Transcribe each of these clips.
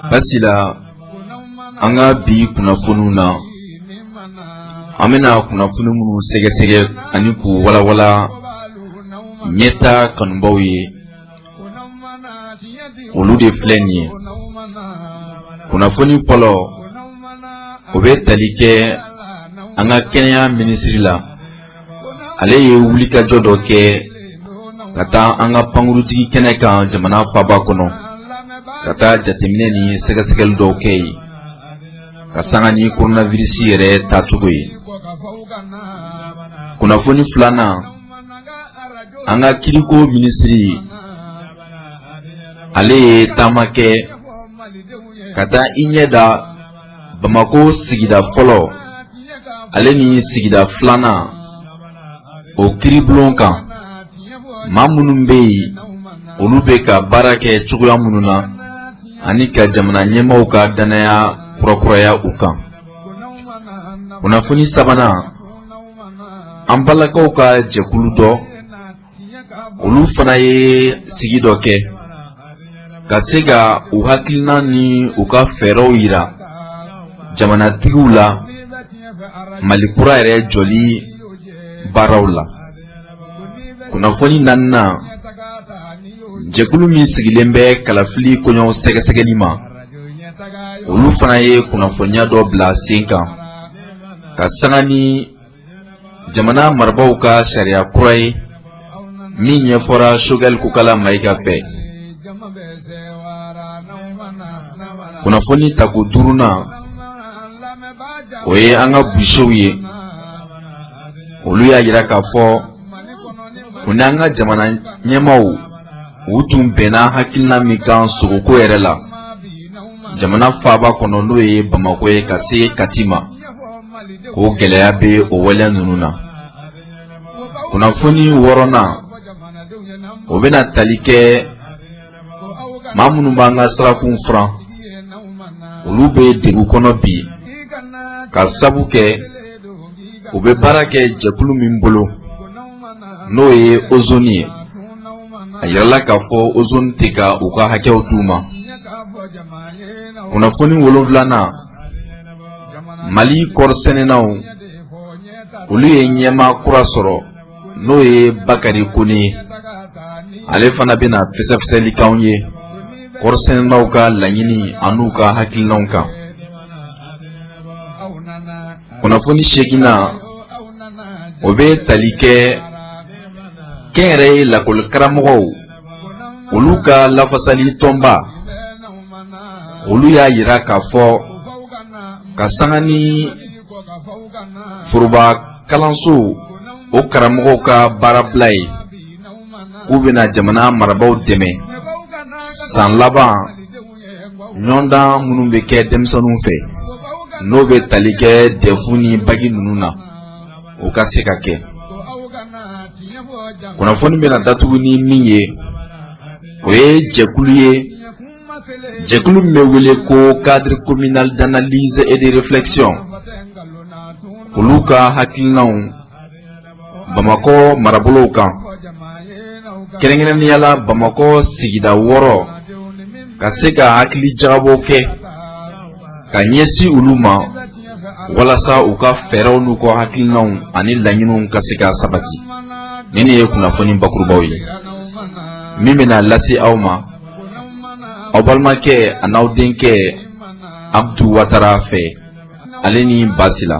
Basila an ka bi kunnafoniw na, an bɛna kunnafoni minnu sɛgɛsɛgɛ ani k'u walawala ɲɛta kanubaw ye, olu de filɛ nin ye. Kunnafoni fɔlɔ, o bɛ tali kɛ an ka kɛnɛya minisiri la. Ale ye wulikajɔ dɔ kɛ ka taa an ka pankurujigi kɛnɛ kan jamana faaba kɔnɔ, ka taa jateminɛ ni sɛgɛsɛgɛli dɔw kɛ yen, ka sanga ni koronavirisi yɛrɛ taacogo ye. Kunnafoni filanan, an ka kiriko minisiri, ale ye taama kɛ ka taa i ɲɛ da Bamakɔ sigida fɔlɔ ale ni sigida filanan o kiribulon kan, maa minnu bɛ yen, olu bɛ ka baara kɛ cogoya minnu na ani ka jamana ɲɛmaaw ka dannaya kurakuraya u kan. Kunnafoni sabanan, an balakaw ka jɛkulu dɔ, olu fana ye sigi dɔ kɛ ka se ka u hakilina ni u ka fɛɛrɛw yira jamanatigiw la Mali kura yɛrɛ jɔli baaraw la. Kunnafoni naaninan, jɛkulu min sigilen bɛ kalafili koɲɛw sɛgɛsɛgɛli ma, olu fana ye kunnafoniya dɔ bila sen kan ka sanga ni jamana marabaaw ka sariya kura ye min ɲɛfɔra Choguel Kokala Mayiga fɛ. Kunnafoni tako duurunan, o ye an ka busew ye. Olu y'a jira k'a fɔ u n'an ka jamana ɲɛmaaw, u tun bɛnna hakilina min kan sogoko yɛrɛ la jamana faaba kɔnɔ, n'o ye Bamakɔ ye, ka se Kati ma, ko gɛlɛya bɛ o waleya ninnu na. Kunnafoni wɔɔrɔnan, o bɛna tali kɛ maa minnu b'an ka sirakun furan, olu bɛ degun kɔnɔ bi ka sabu kɛ u bɛ baara kɛ jɛkulu min bolo, n'o ye Ozone ye. A yirala k'a fɔ Ozone tɛ ka u ka hakɛw d'u ma. Kunnafoni wolonfilanan, Mali kɔɔrisɛnɛnaw, olu ye ɲɛmaa kura sɔrɔ, n'o ye Bakari Kone ye. Ale fana bɛna fɛsɛfɛsɛli k'anw ye kɔɔrisɛnɛnaw ka laɲini an'u ka hakilinaw kan. Kunnafoni seeginnan, o bɛ tali kɛ kɛnyɛrɛye lakɔlikaramɔgɔw, olu ka lafasali tɔnba, olu y'a yira k'a fɔ ka sanga ni foroba kalanso o karamɔgɔw ka baarabila ye, k'u bɛna jamana marabaaw dɛmɛ san laban ɲɔgɔndan minnu bɛ kɛ denmisɛnninw fɛ, n'o bɛ tali kɛ dɛfu ni baki ninnu na, o ka se ka kɛ. Kunnafoni bɛna datugu ni min ye, o ye jɛkulu ye, jɛkulu min bɛ wele ko Cadre communal d'analyse et de réflexion, olu ka hakilinaw Bamakɔ marabolow kan, kɛrɛnkɛrɛnnenya la Bamakɔ sigida 6, ka se ka hakili jagabɔ kɛ ka ɲɛsin olu ma walasa u ka fɛɛrɛw n'u ka hakilinaw ani laɲiniw ka se ka sabati. Nin de ye kunnafoni bakurubaw ye min bɛna lase aw ma aw balimakɛ an'aw denkɛ Abudu Watara fɛ, ale ni Basila.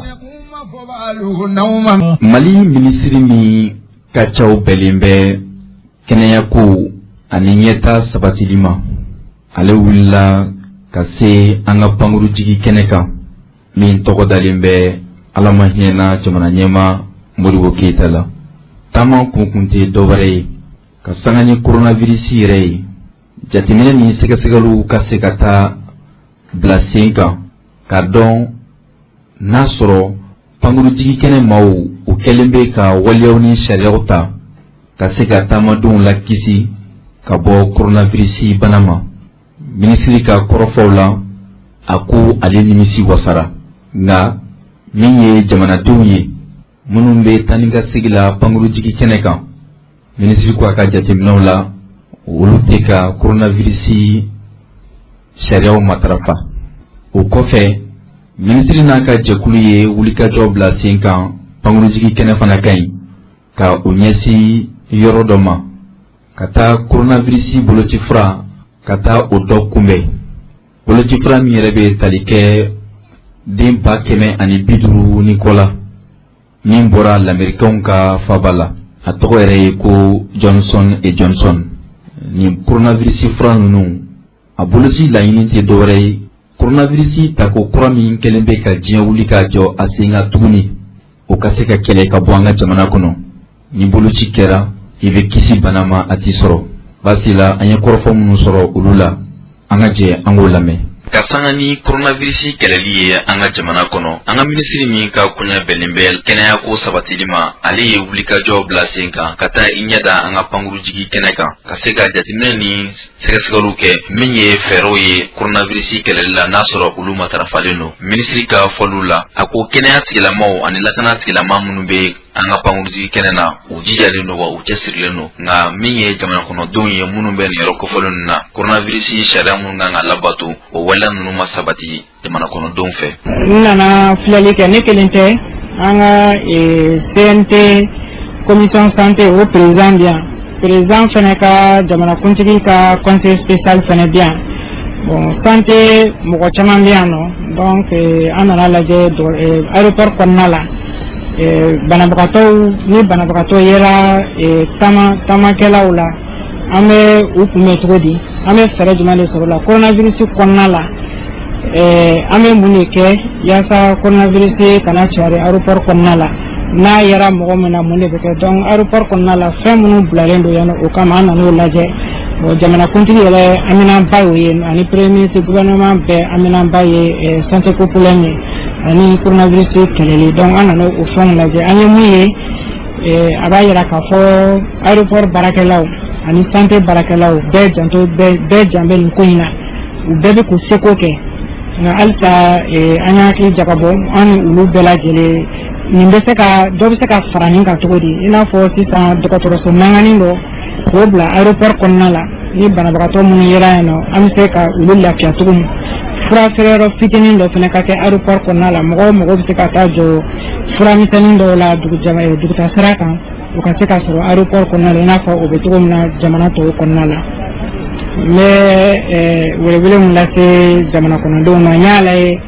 Mali minisiri min ka caw bɛlen bɛ kɛnɛyako ani ɲɛta sabatili ma, ale wulila ka se an ka pankurujigi kɛnɛ kan min tɔgɔ dalen bɛ Ala ma hinɛna jamana ɲɛmaa Modibo Keyita la. Taama kun kun tɛ dɔwɛrɛ ye ka sanga ni koronavirisi yɛrɛ ye, jateminɛ ni sɛgɛsɛgɛliw ka se ka taa bila sen kan k'a dɔn n'a sɔrɔ pankurujigi kɛnɛ maaw, u kɛlen bɛ ka waleyaw ni sariyaw ta ka se ka taamadenw lakisi ka bɔ koronavirisi bana ma. Minisiri ka kɔrɔfɔw la, a ko ale nimisi wasara, nka min ye jamanadenw ye minnu bɛ taa ni ka segin la pankurujigi kɛnɛ kan, minisiri ko a ka jateminɛw la, olu tɛ ka koronavirisi sariyaw matarafa. O kɔfɛ, minisiri n'a ka jɛkulu ye wulikajɔ bila sen kan pankurunjigi kɛnɛ fana kan yen, ka o ɲɛsin yɔrɔ dɔ ma, ka taa koronavirisi bolocifura, ka taa o dɔ kunbɛn. Bolocifura min yɛrɛ bɛ tali kɛ den 150 ni kɔ la, min bɔra Lamerikɛnw ka faba la, a tɔgɔ yɛrɛ ye ko Johnson et Johnson. Nin koronavirisi fura ninnu, a boloci laɲini tɛ dɔwɛrɛ ye, koronavirisi tako kura min kɛlen bɛ ka diɲɛ wuli k'a jɔ a sen kan tuguni, o ka se ka kɛlɛ ka bɔ an ka jamana kɔnɔ. Ni boloci kɛra, i bɛ kisi bana ma, a t'i sɔrɔ. Baasi la, an ye kɔrɔfɔ minnu sɔrɔ olu la, an ka jɛ an k'o lamɛn. Ka sanga ni koronavirisi kɛlɛli ye an ka jamana kɔnɔ, an ka minisiri min ka koɲɛ bɛnnen bɛ kɛnɛyako sabatili ma, ale ye wulikajɔ bila sen kan ka taa i ɲɛ da an ka pankurujigi kɛnɛ kan, ka se ka jateminɛ ni sɛgɛsɛgɛliw kɛ min ye fɛɛrɛw ye koronavirisi kɛlɛli la, n'a sɔrɔ olu matarafalen don. Minisiri ka fɔliw la, a ko kɛnɛya tigilamaw ani lakana tigilama minnu bɛ an ka pankurujigi kɛnɛ na, u jijalen don wa u cɛsirilen don. Nka min ye jamana kɔnɔdenw ye minnu bɛ nin yɔrɔ kofɔlen ninnu na, koronavirisi sariya minnu kan ka labato, o waleya ninnu ma sabati jamana kɔnɔdenw fɛ. N nana filɛli kɛ, ne kelen tɛ, an ka CNT commission santé o président bi yan, président fɛnɛ ka jamanakuntigi ka conseil spécial fɛnɛ bi yan. Bon, santé mɔgɔ caman bɛ yan nɔ. Donc an nana lajɛ aéroport kɔnɔna la, banabagatɔw ni banabagatɔ yera taama taamakɛlaw la, an bɛ u kunbɛn cogo di, an bɛ fɛɛrɛ jumɛn de sɔrɔ o la? Coronavirus kɔnɔna la, an bɛ mun de kɛ yaasa coronavirus kana cari aéroport kɔnɔna la? N'a yera mɔgɔ min na, mun de bɛ kɛ? Donc aéroport kɔnɔna la, fɛn minnu bilalen don yan nɔ, o kama an nan'o lajɛ. Bon, jamanakuntigi yɛrɛ haminanba y'o ye, ani premier ministre, gouvernement bɛɛ haminanba ye santé ko problème ye ani coronavirus kɛlɛli. Donc an nana o fɛnw lajɛ. An ye mun ye, a b'a yira k'a fɔ aéroport baarakɛlaw ani santé baarakɛlaw bɛɛ janto, bɛɛ jan bɛ nin ko in na, u bɛɛ bɛ k'u seko kɛ. Nka halisa an y'a hakili jagabɔ, an ni olu bɛɛ lajɛlen, nin bɛ se ka dɔ bɛ se ka fara nin kan cogo di? I n'a fɔ sisan dɔgɔtɔrɔso mankannin dɔ k'o bila aéroport kɔnɔna la, ni banabagatɔ minnu yera yen nɔ, an bɛ se ka olu lafiya cogo min. Fura feereyɔrɔ fitinin dɔ fana ka kɛ aéroport kɔnɔna la, mɔgɔw mago bɛ se ka taa jɔ fura misɛnnin dɔw la dugu jama duguta sira kan, o ka se ka sɔrɔ aéroport kɔnɔna la, i n'a fɔ o bɛ cogo min na jamana tɔw kɔnɔna la. N bɛ welewele min lase jamana kɔnɔdenw ma, n y'a lajɛ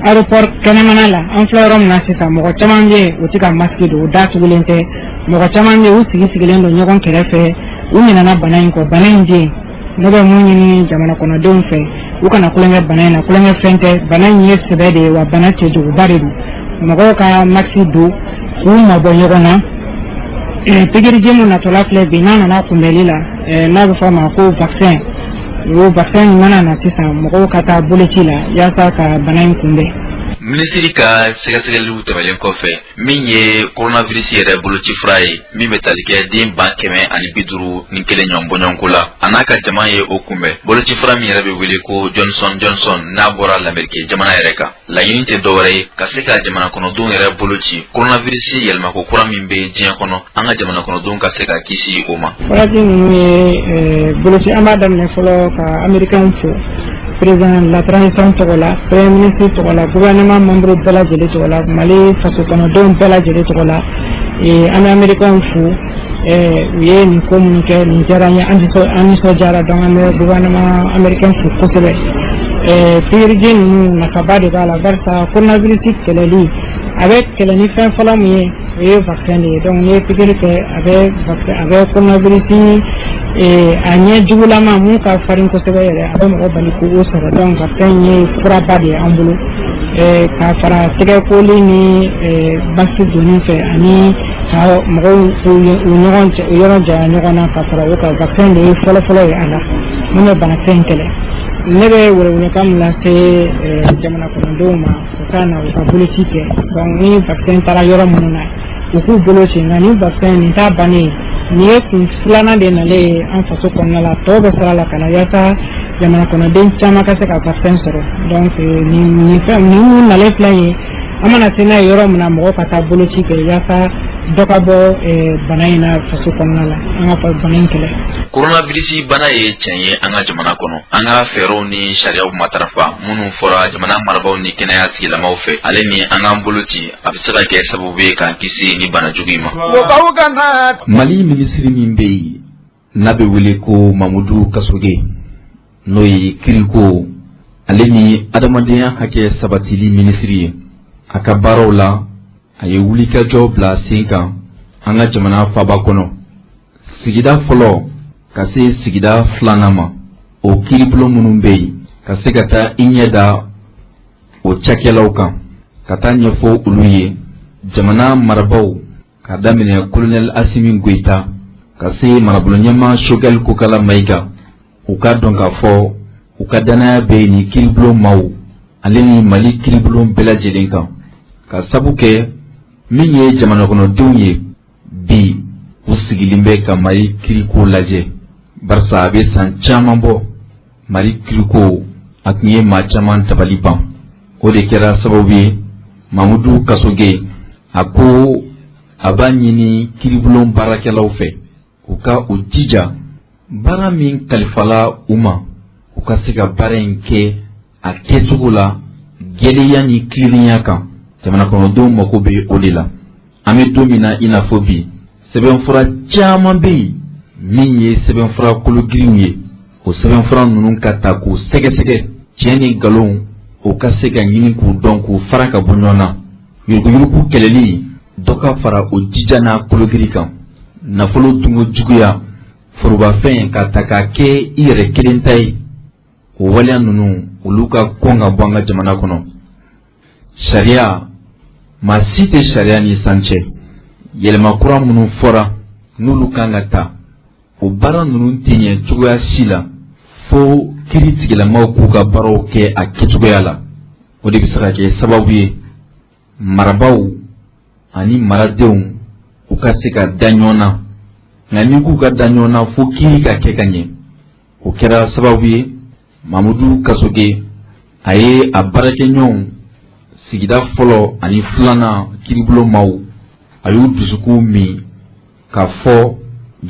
aéroport kɛnɛmana la, an filɛ yɔrɔ min na sisan, mɔgɔ caman bɛ yen, u tɛ ka masque don, u da tugulen tɛ. Mɔgɔ caman bɛ yen, u sigi sigilen don ɲɔgɔn kɛrɛfɛ, u ɲinɛna bana in kɔ. Bana in bɛ yen. Ne bɛ mun ɲini jamana kɔnɔdenw fɛ? U kana kulonkɛ bana in na, kulonkɛ fɛn tɛ. Bana in ye sɛbɛ de ye wa bana cɛjuguba de don. Mɔgɔw ka masque don k'u mabɔ ɲɔgɔn na. Pikiriji mun natɔla filɛ bi, n'a nana kunbɛli la, n'a bɛ fɔ a ma ko vaccin, o vaccin mana na sisan, mɔgɔw ka taa boloci la yaasa ka bana in kunbɛn. Minisiri ka sɛgɛsɛgɛliw tɛmɛnen kɔfɛ, min ye coronavirus yɛrɛ boloci fura ye min bɛ tali kɛ den 151 ɲɔgɔn bɔɲɔgɔnko la, a n'a ka jama ye o kunbɛn. Boloci fura min yɛrɛ bɛ wele ko Johnson Johnson, n'a bɔra Lameriki jamana yɛrɛ kan, laɲini tɛ dɔwɛrɛ ye ka se ka jamana kɔnɔdenw yɛrɛ bolo ci coronavirus yɛlɛmako kura min bɛ diɲɛ kɔnɔ, an ka jamana kɔnɔdenw ka se ka kisi o ma. Furaji ninnu ye boloci, an b'a daminɛ fɔlɔ ka Américains fo, président de la transition tɔgɔ la, premier ministre tɔgɔ la, gouvernement membre bɛɛ lajɛlen tɔgɔ la, Mali faso kɔnɔdenw bɛɛ lajɛlen tɔgɔ la, an bɛ Américains fo. U ye nin ko minnu kɛ, nin diyara an ye, an nisɔndiyara. Donc an bɛ gouvernement américain fo kosɛbɛ. Pikiriji ninnu, nafaba de b'a la, barisa coronavirus kɛlɛli, a bɛ kɛlɛ ni fɛn fɔlɔ min ye, o ye vaccin de ye. Donc n'i ye pikiri kɛ, a bɛ vaccin, a bɛ coronavirus a ɲɛ jugulama mun ka farin kosɛbɛ yɛrɛ, a bɛ mɔgɔ bali k'o sɔrɔ. Donc vaccin ye furaba de ye an bolo, ka fara tɛgɛkoli ni masque donni fɛ, ani ka mɔgɔw u ɲɔgɔn u yɔrɔ janya ɲɔgɔn na. Ka fara o kan, vaccin de ye fɔlɔfɔlɔ ye a la mun bɛ banakisɛ in kɛlɛ. Ne bɛ welewelekan min lase jamana kɔnɔdenw ma, u ka na u ka boloci kɛ. Donc ni vaccin taara yɔrɔ minnu na, u k'u bolo ci. Nka ni vaccin nin t'a bannen ye, nin ye kun filanan de nalen ye an faso kɔnɔna la, tɔw bɛ sira la ka na yaasa jamana kɔnɔden caman ka se ka vaccin sɔrɔ. Donc nin fɛn nin mun nalen filɛ nin ye, an mana se n'a ye yɔrɔ min na, mɔgɔw ka taa boloci kɛ yaasa dɔ ka bɔ bana in na faso kɔnɔna la, an ka bana in kɛlɛ. Coronavirus bana ye tiɲɛ ye an ka jamana kɔnɔ. An ka fɛɛrɛw ni sariyaw matarafa minnu fɔra jamana marabaaw ni kɛnɛya tigilamaw fɛ, ale ni an k'an bolo ci, a bɛ se ka kɛ sababu ye k'an kisi ni bana jugu in ma. Mali minisiri min bɛ yen n'a bɛ wele ko Mamudu Kasoge, n'o ye kiriko ale ni adamadenya hakɛ sabatili minisiri ye, a ka baaraw la, a ye wulikajɔ bila sen kan an ka jamana faaba kɔnɔ, sigida fɔlɔ ka se sigida filanan ma, o kiiribulon minnu bɛ yen, ka se ka taa i ɲɛ da o cakɛlaw kan, ka taa ɲɛfɔ olu ye jamana marabaaw, ka daminɛ kolonɛli Asimi Goyita ka se marabolo ɲɛmaa Sogɛli Kokala Mayiga, u k'a dɔn k'a fɔ u ka dannaya bɛ nin kiiribulon maaw ale ni Mali kiiribulon bɛɛ lajɛlen kan, ka sabu kɛ min ye jamanakɔnɔdenw ye bi, u sigilen bɛ ka Mali kiriko lajɛ, barisa a bɛ san caman bɔ, Mali kiriko a tun ye maa caman dabali ban. O de kɛra sababu ye Mamudu Kasoge a ko a b'a ɲini kiribulon baarakɛlaw fɛ, u ka u jija baara min kalifala u ma, u ka se ka baara in kɛ a kɛcogo la, jɛlenya ni tilennenya kan. Jamanakɔnɔdenw mako bɛ o de la. An bɛ don min na i n'a fɔ bi, sɛbɛnfura caman bɛ yen min ye sɛbɛnfura kologirinw ye. O sɛbɛnfura ninnu ka ta k'u sɛgɛsɛgɛ, tiɲɛ ni nkalon o ka se ka ɲini k'u dɔn, k'u fara ka bɔ ɲɔgɔn na. Yuruguyurugu kɛlɛli, dɔ ka fara o jija n'a kologiri kan. Nafolo dunko juguya, forobafɛn ka ta k'a kɛ i yɛrɛ kelen ta ye, o waleya ninnu, olu ka kɔn ka bɔ an ka jamana kɔnɔ. Sariya, maa si tɛ sariya ni san cɛ. Yɛlɛma kura minnu fɔra n'olu kan ka ta, o baara ninnu tɛ ɲɛ cogoya si la fo kiri tigilamaw k'u ka baaraw kɛ a kɛcogoya la. O de bɛ se ka kɛ sababu ye marabaaw ani maradenw u ka se ka da ɲɔgɔn na. Nka n'i k'u ka da ɲɔgɔn na, fo kiri ka kɛ ka ɲɛ. O kɛra sababu ye Mamudu Kasoge a ye a baarakɛɲɔgɔnw sigida fɔlɔ ani filanan kiribulon maaw, a y'u dusukun min k'a fɔ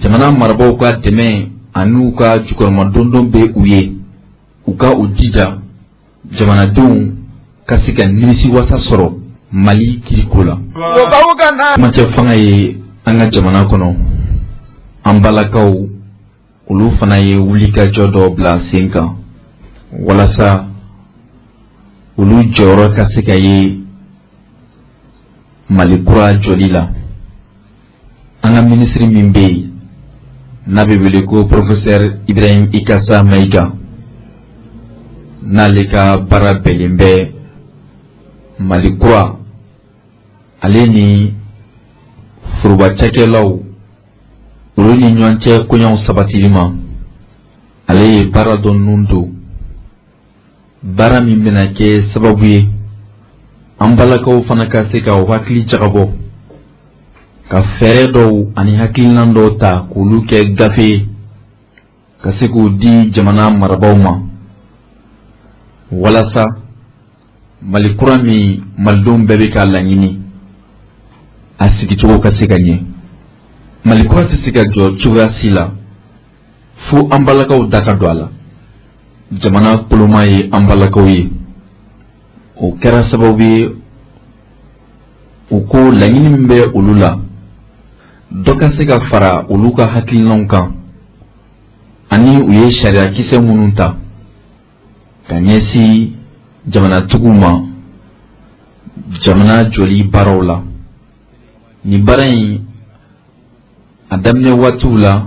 jamana marabaaw ka dɛmɛ an'u ka jukɔrɔmadondon bɛ u ye, u ka u jija jamanadenw ka se ka nimisiwasa sɔrɔ Mali kiriko la. Cɛmancɛ fanga ye an ka jamana kɔnɔ, an balakaw olu fana ye wulikajɔ dɔ bila sen kan walasa olu jɔyɔrɔ ka se ka ye Mali kura jɔli la. An ka minisiri min bɛ yen n'a bɛ wele ko professeur Ibrahim Ikasa Mayiga, n'ale ka baara bɛnnen bɛ Mali kura ale ni foroba cakɛlaw olu ni ɲɔgɔn cɛ koɲaw sabatili ma, ale ye baara dɔ nun don, baara min bɛna kɛ sababu ye an balakaw fana ka se ka u hakili jagabɔ, ka fɛɛrɛ dɔw ani hakilinan dɔw ta k'olu kɛ gafe ye, ka se k'u di jamana marabaaw ma, walasa Mali kura min malidenw bɛɛ bɛ k'a laɲini, a sigicogo ka se ka ɲɛ. Mali kura tɛ se ka jɔ cogoya si la fo an balakaw da ka don a la. Jamana koloma ye an balakaw ye. O kɛra sababu ye u ko laɲini min bɛ olu la, dɔ ka se ka fara olu ka hakilinaw kan, ani u ye sariyakisɛ minnu ta ka ɲɛsin jamanatigiw ma jamana jɔli baaraw la. Nin baara in a daminɛ waatiw la,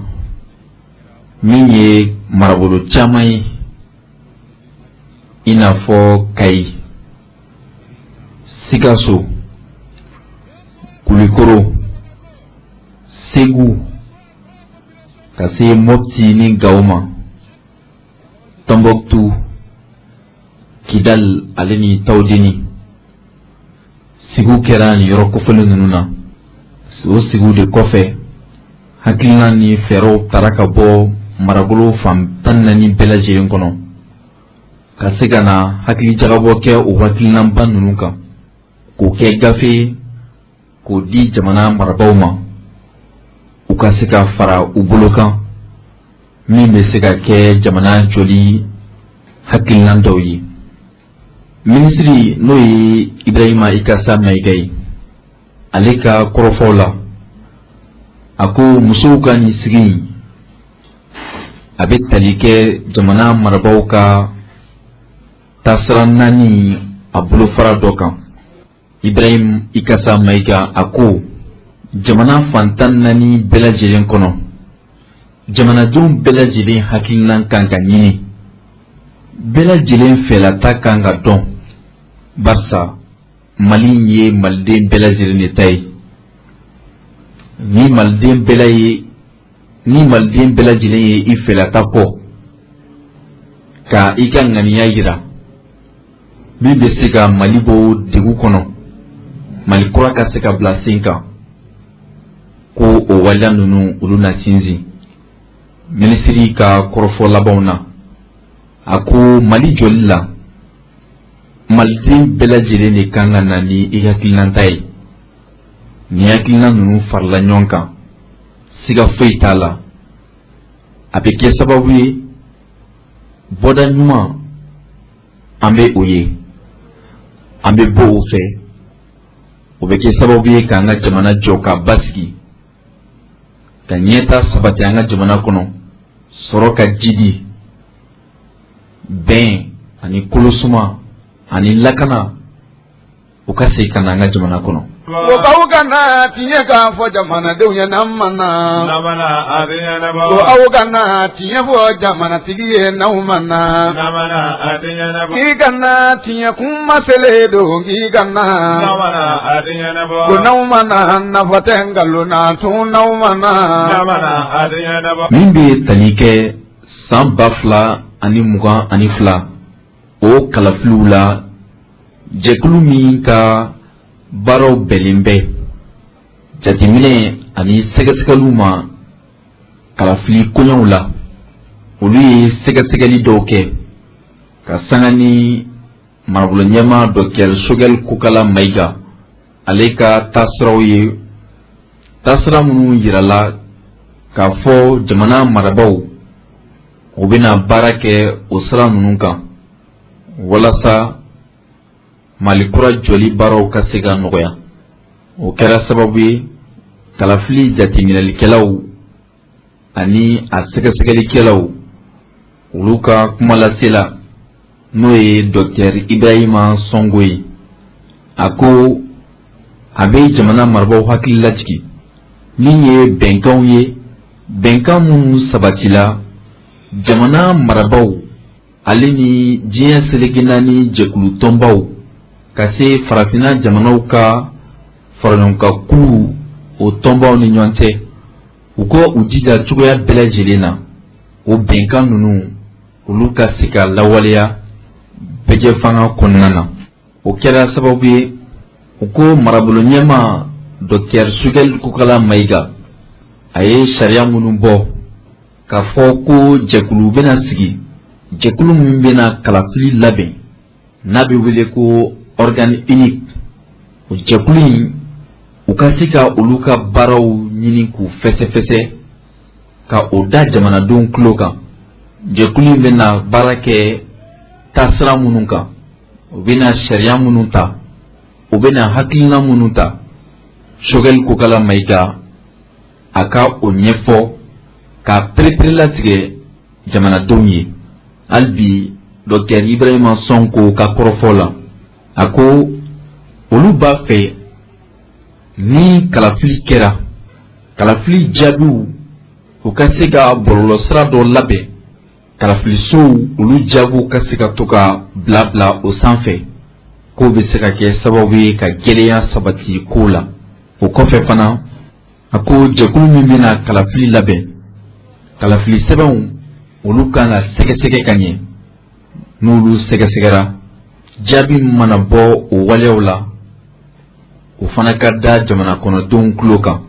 min ye marabolo caman ye, i n'a fɔ Kayi, Sikaso, Kulikoro, Segu, ka se Mopti ni Gawo ma, Tɔnbɔkutu, Kidal ale ni Tawudeni. Sigiw kɛra nin yɔrɔ kofɔlen ninnu na. O sigiw de kɔfɛ, hakilina ni fɛɛrɛw tara ka bɔ marabolo fan 14 bɛɛ lajɛlen kɔnɔ, ka se ka na hakilijagabɔ kɛ o hakilinaba ninnu kan, k'o kɛ gafe ye, k'o di jamana marabaaw ma, u ka se ka fara u bolo kan. min bɛ se ka kɛ jamana jɔli hakilinan dɔw ye. Minisiri n'o ye Ibrahima Ikasa Mayiga ye, ale ka kɔrɔfɔw la, a ko musow ka nin sigi in a bɛ tali kɛ jamana marabaaw ka taasira naani a bolofara dɔ kan. Ibrahim Ikasa Mayiga a ko jamana fan 14 bɛɛ lajɛlen kɔnɔ, jamanadenw bɛɛ lajɛlen hakilinan kan ka ɲini, bɛɛ lajɛlen fɛlata kan ka dɔn, barisa Mali in ye maliden bɛɛ lajɛlen de ta ye. Ni maliden bɛɛ ye ni maliden bɛɛ lajɛlen ye i fɛlata fɔ ka i ka ŋaniya yira min bɛ se ka Mali bɔ degun kɔnɔ, Mali kura ka se ka bila sen kan, ko o waleya ninnu olu na sinsin. Minisiri ka kɔrɔfɔ labanw na, a ko Mali jɔli la, maliden bɛɛ lajɛlen de kan ka na ni i hakilinata ye. Ni hakilina ninnu farala ɲɔgɔn kan, siga foyi t'a la, a bɛ kɛ sababu ye bɔda ɲuman an bɛ o ye, an bɛ bɔ o fɛ, o bɛ kɛ sababu ye k'an ka jamana jɔ ka basigi, ka ɲɛta sabati an ka jamana kɔnɔ, sɔrɔ ka jidi, bɛn ani kolosuma ani lakana u ka segin ka na an ka jamana kɔnɔ. Ko aw ka na tiɲɛ k'a fɔ jamanadenw ye n'an ma na. Ko aw ka na tiɲɛ fɔ jamanatigi ye n'aw ma na. K'i ka na tiɲɛ kuma selen don k'i ka na. Ko n'aw ma na nafa tɛ nkalon na tun n'aw ma na. Min bɛ tali kɛ san 2022 o kalafiliw la, jɛkulu min ka baaraw bɛnnen bɛ jateminɛ ani sɛgɛsɛgɛliw ma kalafili koɲɛw la, olu ye sɛgɛsɛgɛli dɔw kɛ ka sanga ni marabolo ɲɛmaa Dɔkitɛri Sogɛli Kokala Mayiga ale ka taasiraw ye, taasira minnu yirala k'a fɔ jamana marabaaw u bɛna baara kɛ o sira ninnu kan walasa Mali kura jɔli baaraw ka se ka nɔgɔya. O kɛra sababu ye kalafili jateminɛlikɛlaw ani a sɛgɛsɛgɛlikɛlaw olu ka kumalasela n'o ye Dɔkitɛri Ibrahima Sɔnko ye, a ko a bɛ jamana marabaaw hakili lajigin min ye bɛnkanw ye, bɛnkan minnu sabatila jamana marabaaw ale ni diɲɛ seleke naani jɛkulu tɔnbaw ka se farafinna jamanaw ka faraɲɔgɔnkan kulu o tɔnbaw ni ɲɔgɔn cɛ, u ka u jija cogoya bɛɛ lajɛlen na o bɛnkan ninnu olu ka se ka lawaleya bɛɛjɛfanga kɔnɔna na. O kɛra sababu ye u ko marabolo ɲɛmaa Dɔkitɛri Sogɛli Kokala Mayiga a ye sariya minnu bɔ k'a fɔ ko jɛkulu bɛna sigi, jɛkulu min bɛna kalafili labɛn n'a bɛ wele ko organe unique, o jɛkulu in u ka se ka olu ka baaraw ɲini k'u fɛsɛfɛsɛ ka o da jamanadenw tulo kan. Jɛkulu in bɛna baara kɛ taasira minnu kan, u bɛna sariya minnu ta, u bɛna hakilina minnu ta, Sogɛli Kokala Mayiga a ka o ɲɛfɔ k'a pereperelatigɛ jamanadenw ye. Hali bi Dɔkitɛri Ibrahima Sɔnko ka kɔrɔfɔ la, a ko olu b'a fɛ ni kalafili kɛra, kalafili jaabiw u ka se ka bɔlɔlɔsira dɔ labɛn, kalafilisow olu jaabiw ka se ka to ka bila bila o sanfɛ, k'o bɛ se ka kɛ sababu ye ka jɛlenya sabati kow la. O kɔfɛ fana, a ko jɛkulu min bɛna kalafili labɛn, kalafili sɛbɛnw olu kan ka sɛgɛsɛgɛ ka ɲɛ. N'olu sɛgɛsɛgɛra, jaabi min mana bɔ o waleyaw la, o fana ka da jamana kɔnɔdenw tulo kan.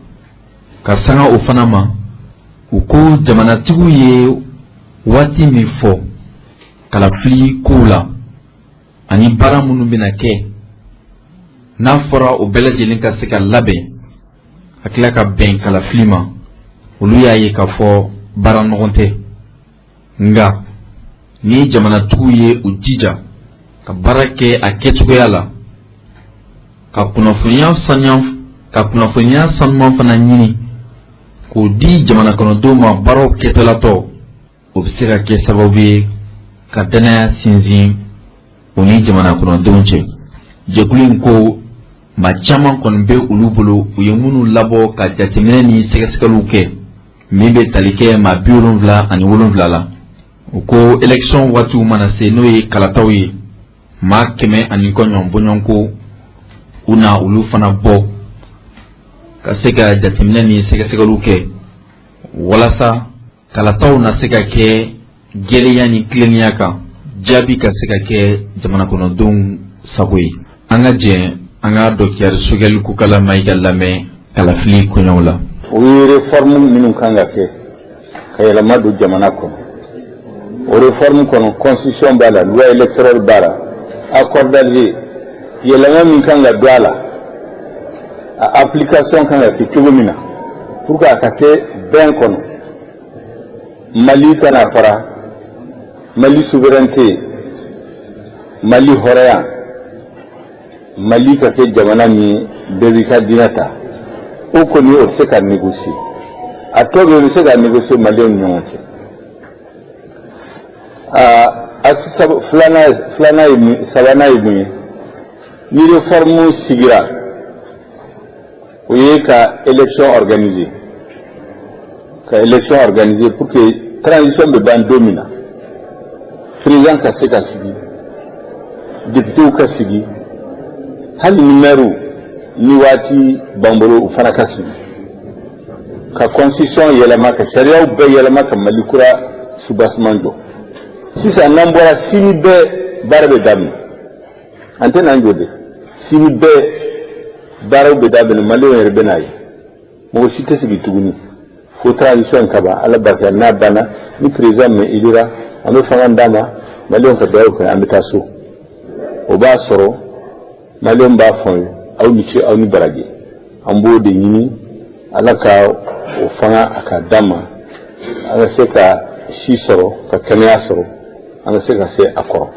Ka sanga o fana ma, u ko jamanatigiw ye waati min fɔ kalafili kow la ani baara minnu bɛna kɛ, n'a fɔra o bɛɛ lajɛlen ka se ka labɛn ka tila ka bɛn kalafili ma, olu y'a ye k'a fɔ baara nɔgɔn tɛ. Nka ni jamanatigiw ye u jija ka baara kɛ a kɛcogoya la, ka kunnafoniya saniya ka kunnafoniya sanuman fana ɲini k'o di jamana kɔnɔdenw ma baaraw kɛtɔlatɔ, o bɛ se ka kɛ sababu ye ka danaya sinsin u ni jamana kɔnɔdenw cɛ. Jɛkulu in ko maa caman kɔni bɛ olu bolo, u ye minnu labɔ ka jateminɛ ni sɛgɛsɛgɛliw kɛ min bɛ tali kɛ maa 77 la. U ko élection waatiw mana se, n'o ye kalataw ye, maa kɛmɛ ani kɔ ɲɔgɔn bɔɲɔgɔnko u na olu fana bɔ ka se ka jateminɛ ni sɛgɛsɛgɛliw kɛ walasa kalataw na se ka kɛ jɛlenya ni tilennenya kan, jaabi ka se ka kɛ jamana kɔnɔdenw sago ye. An ka jɛ an ka docteur Choguel Kokalla Maïga lamɛn kalafili koɲɛw la. O ye réforme minnu kan ka kɛ ka yɛlɛma don jamana kɔnɔ, o réforme kɔnɔ, constitution b'a la, loi électorale b'a la, accord d'Alger, yɛlɛma min kan ka don a la, a application kan ka kɛ cogo min na pour que a ka kɛ bɛn kɔnɔ, Mali kana fara, Mali souveraineté, Mali hɔrɔnya, Mali ka kɛ jamana min bɛɛ b'i ka diinɛ ta, o kɔni o tɛ se ka négocier. A tɔ bɛɛ bɛ se ka négocier maliyɛnw ni ɲɔgɔn cɛ. Aa, filanan ye mun, sabanan ye mun ye? Ni réforme sigira, o ye ka élection organiser, ka élection organiser pour que transition bɛ ban don min na, président ka se ka sigi, députéw ka sigi, hali ni maire ni waati b'an bolo, u fana ka sigi, ka constitution yɛlɛma, ka sariyaw bɛɛ yɛlɛma, ka Mali kura soubassement jɔ. Sisan n'an bɔra sini, bɛɛ baara bɛ daminɛ. An tɛ n'an jɔ dɛ, sini bɛɛ baaraw bɛ daminɛ. Maliyɛnw yɛrɛ bɛ n'a ye, mɔgɔ si tɛ sigi tuguni fo transition ka ban. Ala barika, n'a banna, ni président min élira, an bɛ fanga d'a ma, maliyɛnw ka dugawu kɛ, an bɛ taa so. O b'a sɔrɔ maliyɛnw b'a fɔ an ye: aw ni ce, aw ni baraji. An b'o de ɲini Ala ka o fanga a ka d'an ma, an ka se ka si sɔrɔ, ka kɛnɛya sɔrɔ, an ka se ka se a kɔrɔ.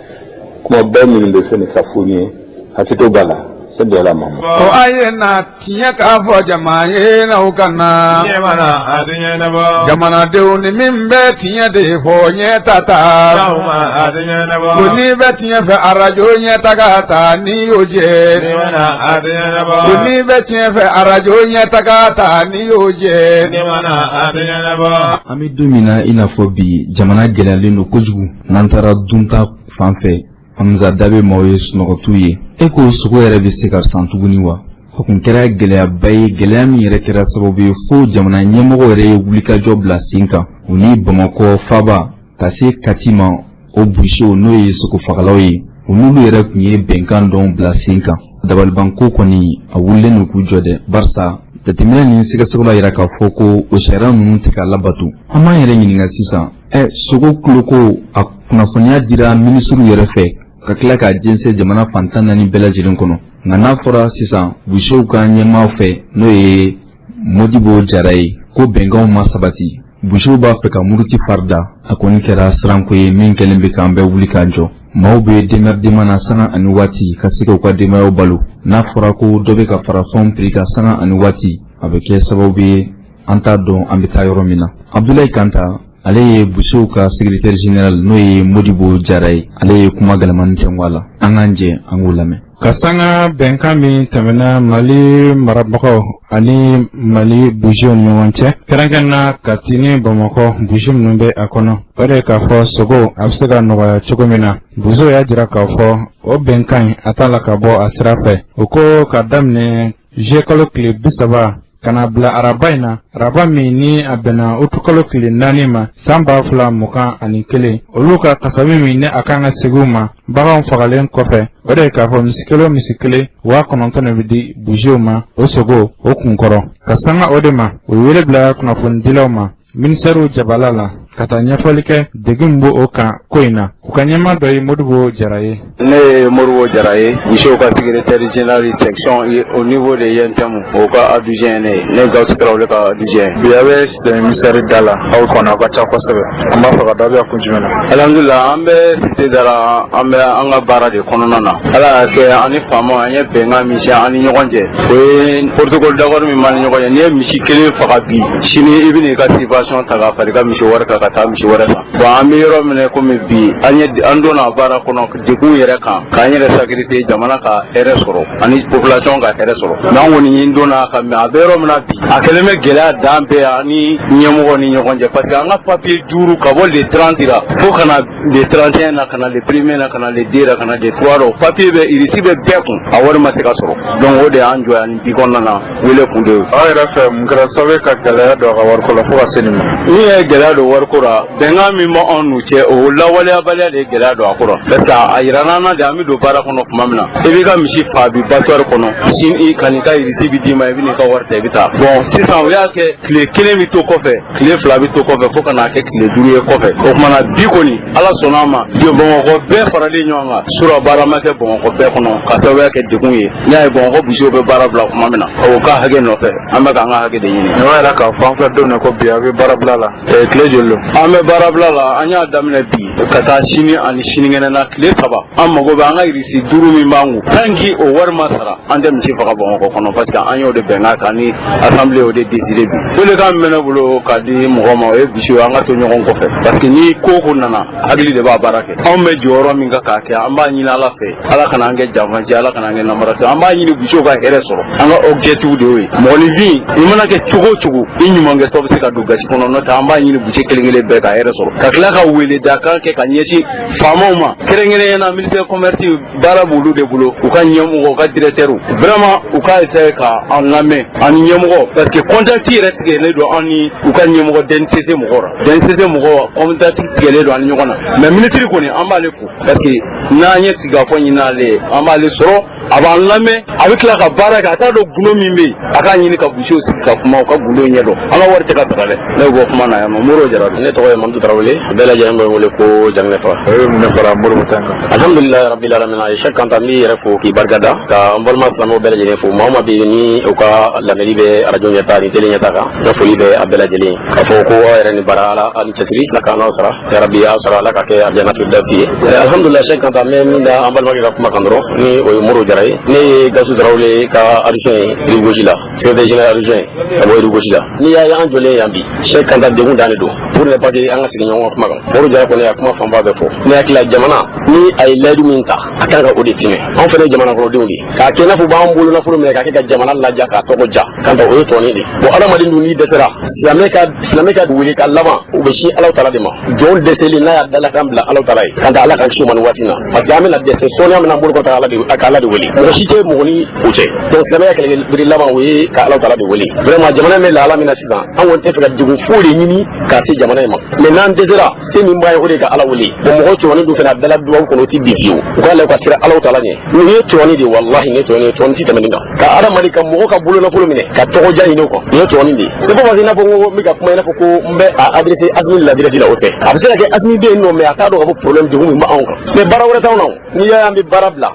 Kuma bɛɛ minnu bɛ fɛn ka fɔ ye, hakɛto b'a la, sɛbi Ala ma. Ko a ye na tiɲɛ k'a fɔ jama ye n'aw ka na. Ɲɛmana a tɛ ɲɛnabɔ. Jamanadenw, ni min bɛ tiɲɛ de fɔ, ɲɛ ta ta. N'aw ma a tɛ ɲɛnabɔ. Ko n'i bɛ tiɲɛ fɛ, arajo ɲɛ ta ka ta n'i y'o jɛ. Ɲɛmana a tɛ ɲɛnabɔ. Ko n'i bɛ tiɲɛ fɛ, arajo ɲɛ ta ka ta n'i y'o jɛ. Ɲɛmana a tɛ ɲɛnabɔ. An bɛ don min na i n'a fɔ bi, jamana gɛlɛyalen don kojugu. N'an taara dunta fan fɛ, Hamza, da bɛ maaw ye, sunɔgɔ t'u ye. E ko sogo yɛrɛ bɛ se ka san tuguni wa? O kun kɛra gɛlɛyaba ye, gɛlɛya min yɛrɛ kɛra sababu ye fo jamana ɲɛmɔgɔ yɛrɛ ye wulikajɔ bila sen kan, u ni Bamakɔ faba ka se Kati ma, o boucherw, n'o ye sogofagalaw ye, u n'olu yɛrɛ tun ye bɛnkan dɔw bila sen kan. Dabalibanko kɔni, a wulilen don k'u jɔ dɛ, barisa jateminɛ ni sɛgɛsɛgɛw yira k'a fɔ ko o sariya ninnu tɛ ka labato. An b'an yɛrɛ ɲininka sisan, ɛ sogo kuloko, a kunnafoniya dira minisiriw yɛrɛ fɛ ka tila k'a jɛnsɛn jamana fan 14 bɛɛ lajɛlen kɔnɔ. Nka n'a fɔra sisan boucherw ka ɲɛmaa fɛ, n'o ye Modibo Jara ye, ko bɛnkanw ma sabati, boucherw b'a fɛ ka muruti farida, a kɔni kɛra siranko ye min kɛlen bɛ k'an bɛɛ wuli k'an jɔ. Maaw bɛ démerdement na sanga ani waati ka se k'u ka denbayaw balo. N'a fɔra ko dɔ bɛ ka fara fɛnw prix kan sanga ani waati, a bɛ kɛ sababu ye an t'a dɔn an bɛ taa yɔrɔ min na. Abdoulaye Kanta, ale ye boucherw ka secrétaire général, n'o ye Modibo Jara ye, ale ye kuma gɛlɛmani tɛnku a la. An k'an jɛ an k'o lamɛn. Ka sanga bɛnkan min tɛmɛna Mali marabagaw ani Mali boucherw ni ɲɔgɔn cɛ, kɛrɛnkɛrɛnna Kati ni Bamakɔ boucher minnu bɛ a kɔnɔ, o de ye k'a fɔ sogo a bɛ se ka nɔgɔya cogo min na. Boucherw y'a jira k'a fɔ o bɛnkan in, a t'a la ka bɔ a sira fɛ. O ko ka daminɛ juillet kalo tile 30 ka na bila araba in na, araba min ni a bɛnna utukalo tile 4 ma san 2021, olu ka kasabi min ni a kan ka segin u ma baganw fagalen kɔfɛ, o de ye k'a fɔ misi kelen o misi kelen, 9000 de bɛ di boucherw ma o sogo o kunkɔrɔ. Ka sanga o de ma, u ye wele bila kunnafonidilaw ma ministɛriw jabala la. Ka taa ɲɛfɔli kɛ degun min b'o kan ko in na. U ka ɲɛmaa dɔ ye Modibo Jara ye. Ne ye Modibo Jara ye, Busew ka secrétaire général section au niveau de UNTM, o ka adjoint ye ne ye. Ne ye Gawusu Tarawele ka adjoint ye. Bi aw bɛ cité émissaire da la, aw kɔnɔ aw ka ca kosɛbɛ. An b'a fɛ ka dɔn aw bɛ yan kun jumɛn na? Alhamdulillah, an bɛ cité da la, an bɛ an ka baara de kɔnɔna na. Ala y'a kɛ an ni faamaw an ye bɛnkan min signé an ni ɲɔgɔn cɛ, o ye protocole d'accord min b'an ni ɲɔgɔn cɛ. N'i ye misi kelen faga bi, sini i bɛna i ka subvention ta k'a fara i ka misi wari kan ka taa misi wɛrɛ san. Bon, an bɛ yɔrɔ min na komi bi, an ye an donna baara kɔnɔ degun yɛrɛ kan, k'an yɛrɛ sacrifier jamana ka hɛrɛ sɔrɔ ani population ka hɛrɛ sɔrɔ. Mais an kɔni ye donna ka mɛ a bɛ yɔrɔ min na bi, a kɛlen bɛ gɛlɛya dan bɛɛ ani ɲɛmɔgɔ ni ɲɔgɔn cɛ, parce que an ka papier duuru ka bɔ le 30 la fo ka na le 31 na, ka na le premier na, ka na le 2 la, ka na le 3 la, o papier bɛ reçu bɛ bɛɛ kun, a wari ma se ka sɔrɔ. Donc o de y'an jɔ yan bi kɔnɔna na, wele kun de ye. Aw yɛrɛ fɛ, mun kɛra sababu ye ka gɛlɛya don a ka wariko la fo ka se nin ma? Min ye gɛlɛya don wariko la, bɛnkan min bɛ anw n'u cɛ, o lawaleyabaliya de ye gɛlɛya don a ko la, parce que a yirana an na de, an bɛ don baara kɔnɔ tuma min na, i b'i ka misi fa bi abattoir kɔnɔ, sini ka n'i ka reçu bi d'i ma, i bɛ n'i ka wari ta, i bɛ taa. Bon, sisan u y'a kɛ tile kelen bɛ to kɔfɛ, tile fila bɛ to kɔfɛ, fo ka n'a kɛ tile 5 ye kɔfɛ. O tuma na bi kɔni, Ala sɔnna a ma bi, Bamakɔ bɛɛ faralen ɲɔgɔn kan sura, baara ma kɛ Bamakɔ bɛɛ kɔnɔ ka sababuya kɛ degun ye. N'i y'a ye Bamakɔ busew bɛ baara bila tuma min na, o ka hakɛ nɔfɛ, an bɛ k'an ka hakɛ de ɲini. Nin b'a yira k'a fɔ an filɛ don min na ko bi, aw bɛ baara bila la, tile joli don? An bɛ baara bila la, an y'a daminɛ bi ka taa sini ani sinikɛnɛ na, tile 3. An mago bɛ an ka reçu duuru min b'an kun, tant que o wari ma sara, an tɛ misi faga Bamakɔ kɔnɔ, parce que an y'o de bɛnkan kan ni assemblée, o de décidé bi. Welekan min bɛ ne bolo ka di mɔgɔ ma, o ye bisiw an ka to ɲɔgɔn kɔfɛ, parce que ni ko ko nana, hakili de b'a baara kɛ. Anw bɛ jɔyɔrɔ min kan k'a kɛ, an b'a ɲini Ala fɛ, Ala kana an kɛ janfanci, Ala kana an kɛ namarasi. An b'a ɲini bisiw ka hɛrɛ sɔrɔ, an ka objectif de y'o ye. Mɔgɔninfin, i mana kɛ cogo o cogo, i ɲumankɛtɔ bɛ se ka don gasi kɔnɔ. N'o tɛ, an b'a ɲini buse kelen kelen bɛɛ ka hɛrɛ sɔrɔ, ka tila ka wele da kan kɛ ka ɲɛsin faamaw ma, kɛrɛnkɛrɛnnenya la ministère commerce, baara b'olu de bolo, u ka ɲɛmɔgɔ, u ka directeur, vraiment u ka essayer ka an lamɛn ani ɲɛmɔgɔ, parce que contact yɛrɛ tigɛlen don an ni u ka ɲɛmɔgɔ DNCC mɔgɔw la. DNCC mɔgɔw, contact tigɛlen don an ni ɲɔgɔn na. Mais ministre kɔni, an b'ale fo, parce que n'an ye sigikafɔ ɲini ale ye, an b'ale sɔrɔ, a b'an lamɛn, a bɛ tila ka baara kɛ. A t'a dɔn gundo min bɛ yen, a k'a ɲini ka busew sigi ka kuma, u ka gundo ɲɛdɔn. An ka wari tɛ ka sara dɛ. Ne bɛ bɔ kuma na yan nɔ, Modibo Jara don. Ne tɔgɔ ye Mamadu Tarawele, bɛɛ lajɛlen bɛ n wele ko Janginɛfa. O ye mun de fara Modibo ta kan? Alhamdulilayi rabbil alamin. Cheikh Kanta, n b'i yɛrɛ fo k'i barika da, ka n balima silamɛw bɛɛ lajɛlen fo. Maa o maa bɛ yen ni u ka lamɛnni bɛ arajo ɲɛta ni télé ɲɛta kan, n ka foli bɛ a bɛɛ lajɛlen ye, k'a fɔ ko aw yɛrɛ ni baara, Ala aw ni cɛsiri, Ala k'an n'aw sara yarabi, aw sara, Ala ka kɛ alijana firdausi ye. Alhamdulilayi. Cheikh Kanta, n bɛ min da an balimakɛ ka kuma kan dɔrɔn, ni o ye Modibo Jara ye, ne ye Gasu Tarawele ka adjoint ye rive gauche la, secrétaire général adjoint ka bɔ rive gauche la. N'i y'a ye an jɔlen yan bi, Cheikh Kanta, degun dan de don, pour ne pas que an ka sigi ɲɔgɔn ka kuma kan. Modibo Jara kɔni, a kuma fanba bɛɛ fɔ. Ne hakili la, jamana ni a ye layidu min ta, a kan ka o de timɛ. Anw fana ye jamana kɔnɔdenw de ye, k'a kɛ i n'a fɔ b'an bolo nafolo minɛ k'a kɛ ka jamana laja, k'a tɔgɔ ja. Kanta, o ye tɔni de. Bon, adamaden dun, n'i dɛsɛra, silamɛ ka wele ka laban, u bɛ sin Alaw tala de ma. Jɔn dɛsɛlen n'a y'a dalakan bila Alaw tala ye, Kanta, Ala k'an kisi o ma nin waati in na, parce que an bɛna dɛsɛ sɔɔni, an bɛna an bolo kɔrɔta Ala de ka Ala de wele. Mɔgɔ si tɛ mɔgɔ ni o cɛ. Donc silamɛya kɛlɛkɛ laban, o ye ka Alaw tala de wele. Vraiment, jamana in bɛ lahala min na sisan, an kɔni tɛ fɛ ka degun foyi de ɲini k'a se jamana in ma, mais n'an dɛsɛra, se min b'a ye, o de ye ka Ala wele. Bon, mɔgɔ tɔɲɔni dun fana, a dala dubabu kɔnɔ, o tɛ bin fiyewu. U k'a lajɛ u ka siran Alaw tala ɲɛ. Nin ye tɔɲɔni de ye, walahi nin ye tɔɲɔni ye, tɔɲɔni tɛ tɛmɛ nin kan. Ka adamaden ka mɔgɔ ka bolonafolo minɛ ka tɔgɔja ɲini o kan, nin ye tɔɲɔni de ye. C'est pas parce que i n'a fɔ n ko n bɛ ka kuma i n'a fɔ ko n bɛ a adressé Asimi la direct la, o tɛ. A bɛ se ka kɛ Asimi bɛ yen nɔ, mais a t'a dɔn k'a fɔ problème degun min bɛ anw kan. Mais baara wɛrɛ t'anw na o. N'i y'a ye an bɛ baara bila,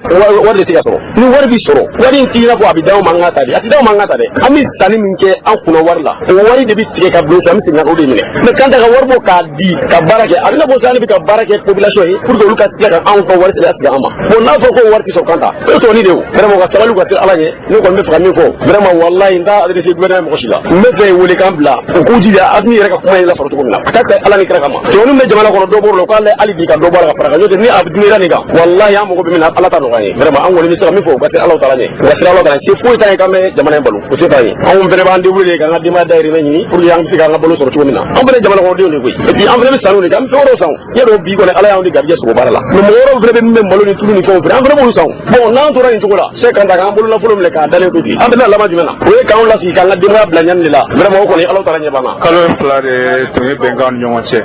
wari de tɛ ka sɔrɔ. Ni wari bɛ sɔrɔ, wari in t'i n'a fɔ a bɛ d'anw ma an ka ta de, a tɛ d'anw ma an ka ta dɛ. An bɛ sanni min kɛ an kunna wari la, o wari de bɛ tigɛ ka bila o fɛ, an bɛ segin ka o de minɛ. Mais kan ta ka wari bɔ k'a di ka baara kɛ, a bɛ n'a fɔ sisan ne bɛ ka baara kɛ population ye pour que olu ka tila ka anw ka wari sigi an ma. Bon, n'a fɔ ko wari tɛ sɔrɔ, kan ta, o ye tɔni de ye o. Vraiment, u ka sabali, u ka siran Ala ɲɛ. Ne kɔni bɛ fɛ ka min fɔ, vraiment, walahi, n t'a adressé gouvernement mɔgɔ si la. N bɛ fɛ welekan bila, u k'u jija Asimi yɛrɛ ka kuma in lasɔrɔ cogo min na, a ka kɛ Ala ni kira kama. Tɔni bɛ jamana kɔnɔ, dɔ bɔr'o la, u k'a lajɛ hali bi ka dɔ bɔ a la ka fara kan. N'o tɛ, ni a dimira nin kan, walahi, an mago bɛ min na, Ala ta nɔgɔya ye. Vraiment, an kɔni bɛ se ka min fɔ, u ka siran Ala taala ɲɛ, u ka siran Ala taala ɲɛ. Se foyi t'an ye k'an bɛ jamana in balo, o se t'an ye. Anw fana b'an débrouiller k'an ka denbaya dahirimɛ ɲini pour que an bɛ se k'an ka balo sɔrɔ cogo min na. An fana ye jamana kɔnɔdenw de koyi, et puis an fana bɛ sanniw de kɛ, an bɛ fɛn wɛrɛw san. I y'a dɔn, bi kɔni, Ala y'anw de garijɛ sogo baara la, mais mɔgɔ wɛrɛw fana bɛ min bɛ malo ni tulu ni fɛnw feere, an fana b'olu san. Bon, n'an tora nin cogo la, Cheikh Kanta, k'an bolo nafolo minɛ k'a dalen to ten, an bɛna laban jumɛn na? O ye k'anw lasigi k'an ka denbaya bila ɲani de la. Vraiment, o kɔni, Ala taala ɲɛ b'an na. Kalo 2 de tun ye bɛnkan ni ɲɔgɔn cɛ,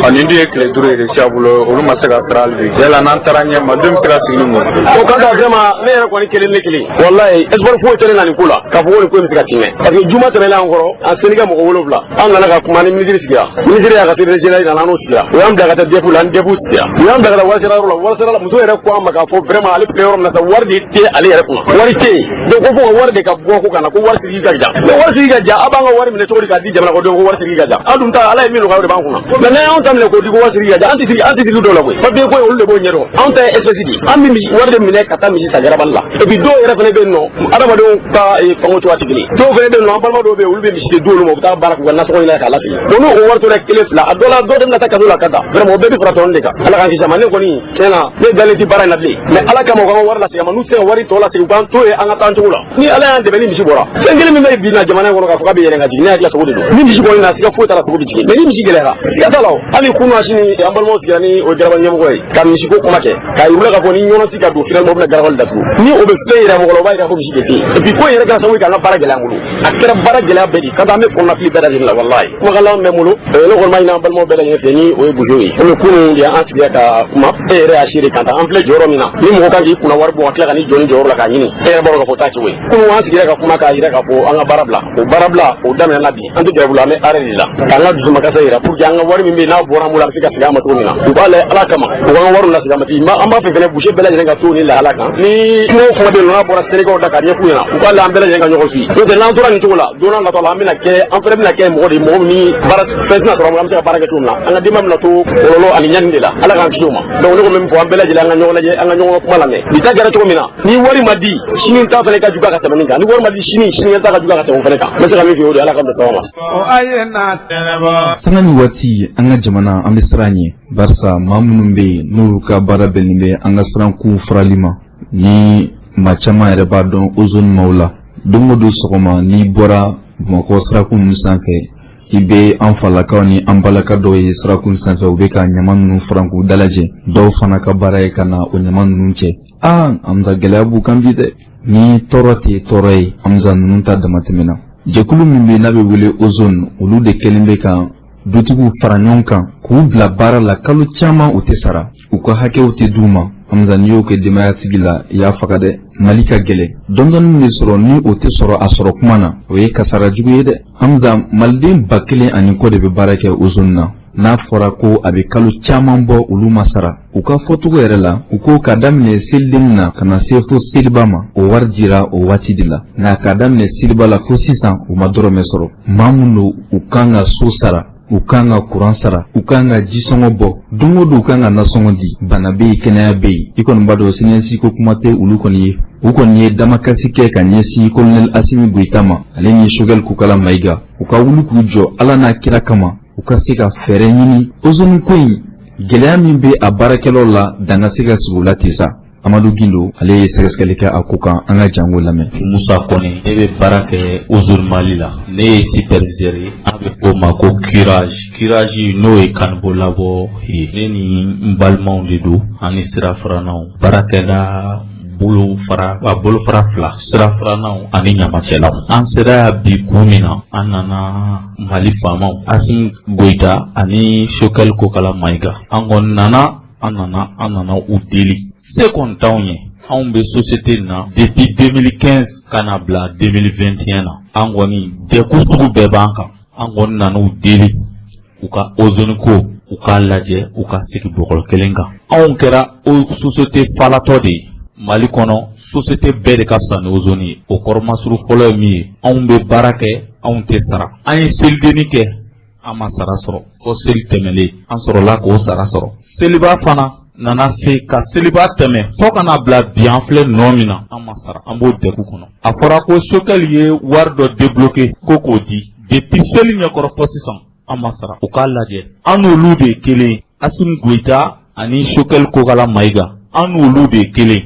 ɔ nin dun ye tile 5 ye de siya bolo, olu ma se ka sara hali bi. Yala n'an taara ɲɛ malidenw bɛ se ka sigi ni mun ye. O kan ka vraiment ne yɛrɛ kɔni kelen ne kelen walayi espoir foyi tɛ ne na nin ko la k'a fɔ ko nin ko in bɛ se ka tiimɛ parce que juma tɛmɛnen an kɔrɔ an syndicat mɔgɔ wolonwula an nana ka kuma ni minisiri sigira minisiri y'a ka secrétaire général nana an n'o sigira u y'an bila ka taa DEF la an DEF sigira u y'an bila ka taa warisara yɔrɔ la warisara la muso yɛrɛ ko an ma k'a fɔ vraiment ale filɛ yɔrɔ min na sa wari de tɛ ale yɛrɛ kunna wari tɛ yen donc ko fo ka wari de ka bɔ ko ka na ko wari sigi ka jan mais wari sigi ka jan aw b'an ka wari minɛ cogo di k'a di jamana kɔnɔdenw ko wari sigi ka jan an dun ta ala ye min nɔgɔya o de b'an kunna mais n'an y'anw ta minɛ k'o di ko wari sigi ka jan an tɛ sigi an tɛ sigi dɔw la koyi papier ko in olu de b'o ɲɛdɔn anw ta ye espèce de ye an bɛ misi wari de minɛ ka taa misi san garabali la et puis dɔw yɛrɛ fana bɛ yen nɔ adamadenw ka fango cogoya tɛ kelen dɔw fana bɛ yen nɔ an balima dɔw bɛ yen olu bɛ misi de di olu ma u bɛ taa baara k'u ka nasɔngɔ ɲini k'a lasegin bon n'o wari tora kelen fila a dɔ la dɔw de bɛna taa kaso la ka taa vraiment o bɛɛ bɛ fara tɔnɔ de kan ala k'an kisi a ma ne kɔni tiɲɛ na ne dalen tɛ baara in na bilen mais ala kama u k'an ka wari lasegin a ma n'u tɛ se ka wari tɔ lasegin u k'an to yen an ka taa an cogo la ni ala y'an dɛmɛ ni misi bɔra fɛn kelen min bɛ bi na jamana in kɔnɔ k'a fɔ k'a bɛ yɛlɛn ka jigin ne hakili la sogo de don ni misi kɔni na siga foyi t'a la sogo bɛ jigin mais ni misi gɛlɛyara siga t'a la o hali kunu a sini an balimaw sigira ni o garabali ɲɛmɔgɔ ye ka misiko kuma kɛ k'a yir'u la k'a fɔ ni ɲɔnɔ ti ka don finalement u bɛna garabali datugu ni o bɛ fɛn yira mɔgɔ la o b'a yira ko misi de tɛ yen et puis ko in yɛrɛ kɛra sababu ye k'an ka baara gɛlɛya an bolo a kɛra baara gɛlɛya bɛɛ de ka taa an bɛ kɔnɔnafili bɛɛ lajɛlen la walayi kumakan bɛ n bolo ne kɔni b'a ɲini an balimaw bɛɛ lajɛlen fɛ ni o ye bozow ye komi kunun de an sigira ka kuma e yɛrɛ y'a seere kan ta an filɛ jɔyɔrɔ min na ni mɔgɔ kan k'i kunna wari bɔ ka tila ka n'i jɔ ni jɔyɔrɔ la k'a ɲini e yɛrɛ b'a dɔn k'a fɔ t'a cogo ye kunun an sigira ka kuma k'a yira k'a fɔ an ka baara bila o baara bila o daminɛna bi an tɛ grève la an bɛ arrêt de la k'an ka dusumakasa yira pour que an ka wari min bɛ yen n'a bɔra an bolo a bɛ se ka segin an ma cogo min na u b'a lajɛ ala kama u k'an ka wariw lasegin an ma an b'a fɛ fɛnɛ boucher bɛɛ lajɛlen ka to ni lahala kan ni kuma o kuma bɛ yen n'a bɔra syndicatw da k'a ɲɛf'u ɲɛna u k'a lajɛ an bɛɛ lajɛlen ka ɲɔgɔn suit n'o tɛ n'an tora nin cogo la don n'a nataw la an bɛna kɛ an fɛnɛ bɛna kɛ mɔgɔ de ye mɔgɔ min ni baara fɛn tɛna sɔrɔ an bɛ se ka baara kɛ cogo min na an ka denbaya bɛna to kɔlɔlɔ ani ɲani de la ala k'an kisi o ma donc ne ko bɛ min fɔ an bɛɛ lajɛlen an ka ɲɔgɔn lajɛ an ka ɲɔgɔn ka kuma lamɛn bi ta kɛra cogo min na ni wari ma di sini ta fana ka juguya ka tɛmɛ nin kan ni wari ma di sini sini ta ka juguya ka tɛmɛ o fana kan n bɛ se ka min f'i ye o de ye ala ka bɛn sababa ma. Sanga ni waati an ka jamana an bɛ siran ɲɛ barisa maa minnu bɛ yen n'olu ka baara bɛnnen bɛ an ka sirankuw farali ma ni maa caman yɛrɛ b'a dɔn ozone maaw la don o don sɔgɔma n'i bɔra bamakɔ sirakun ninnu sanfɛ i bɛ an falakaw ni an balaka dɔw ye sirakun sanfɛ u bɛ ka ɲama ninnu furan k'u dalajɛ dɔw fana ka baara ye ka na o ɲama ninnu cɛ aa Hamza gɛlɛya b'u kan bi dɛ ni tɔɔrɔ tɛ tɔɔrɔ ye Hamza ninnu ta damatɛmɛna jɛkulu min bɛ n'a bɛ wele ozone olu de kɛlen bɛ ka dutigiw fara ɲɔgɔn kan k'u bila baara la kalo caman u tɛ sara u ka hakɛw tɛ d'u ma Hamza n'i y'o kɛ denbayatigi la i y'a faga dɛ Mali ka gɛlɛn dɔɔni min bɛ sɔrɔ ni o tɛ sɔrɔ a sɔrɔ kuma na o ye kasara jugu ye dɛ Hamza maliden 1000 ani kɔ de bɛ baara kɛ ozone na n'a fɔra ko a bɛ kalo caman bɔ olu ma sara u ka fɔcogo yɛrɛ la u ko k'a daminɛ selidenni na ka na se fo seliba ma o wari dira o waati de la nka k'a daminɛ seliba la fo sisan u ma dɔrɔmɛ sɔrɔ maa min don u kan ka so sara u kan ka kuran sara u kan ka jisɔngɔ bɔ don o don u kan ka nasɔngɔ di bana bɛ yen kɛnɛya bɛ yen i kɔni b'a dɔn siniɲɛsigi ko kuma tɛ olu kɔni ye u kɔni ye damakasi kɛ ka ɲɛsin kolonɛli asimi goyita ma ale ni sogɛli kokala mayiga u ka wuli k'u jɔ ala n'a kira kama u ka se ka fɛɛrɛ ɲini ozone ko in gɛlɛya min bɛ a baarakɛlaw la dan ka se ka sigi u la ten sa amadu gindo ale ye sɛgɛsɛgɛli kɛ a ko kan an ka jango lamɛn musa kɔnɛ ne bɛ baara kɛ ozone mali la ne ye superviseur ye an bɛ o ma ko curage curage n'o ye caniveau labɔ ye ne ni n balimaw de don ani sirafarannaw baarakɛla bolofara a bolofara fila sirafarannaw ani ɲamacɛlaw an sera yan bi kun min na an nana mali faamaw asimi goyita ani sokɛli kokala mayiga an kɔni nana an nana an nana u deli se kɔni t'anw ye anw bɛ société in na depuis 2015 ka na bila 2021 na an kɔni degun sugu bɛɛ b'an kan an kɔni nana u deli u ka ozone ko u k'a lajɛ u ka sigi bɔgɔ kelen kan anw kɛra o société falatɔ de ye mali kɔnɔ société bɛɛ de ka fisa ni ozone ye o kɔrɔmasuru fɔlɔ ye min ye anw bɛ baara kɛ anw tɛ sara an ye selidenni kɛ an ma sara sɔrɔ fo seli tɛmɛlen an sɔrɔla k'o sara sɔrɔ seliba fana nana se ka seliba tɛmɛ fo ka na bila bi an filɛ nɔ min na an ma sara an b'o degun kɔnɔ a fɔra ko sokɛli ye wari dɔ débloqué ko k'o di depuis seli ɲɛkɔrɔ fo sisan an ma sara u k'a lajɛ an n'olu de ye kelen ye Asimi Goyita ani Sokɛli Kokala Mayiga an n'olu de ye kelen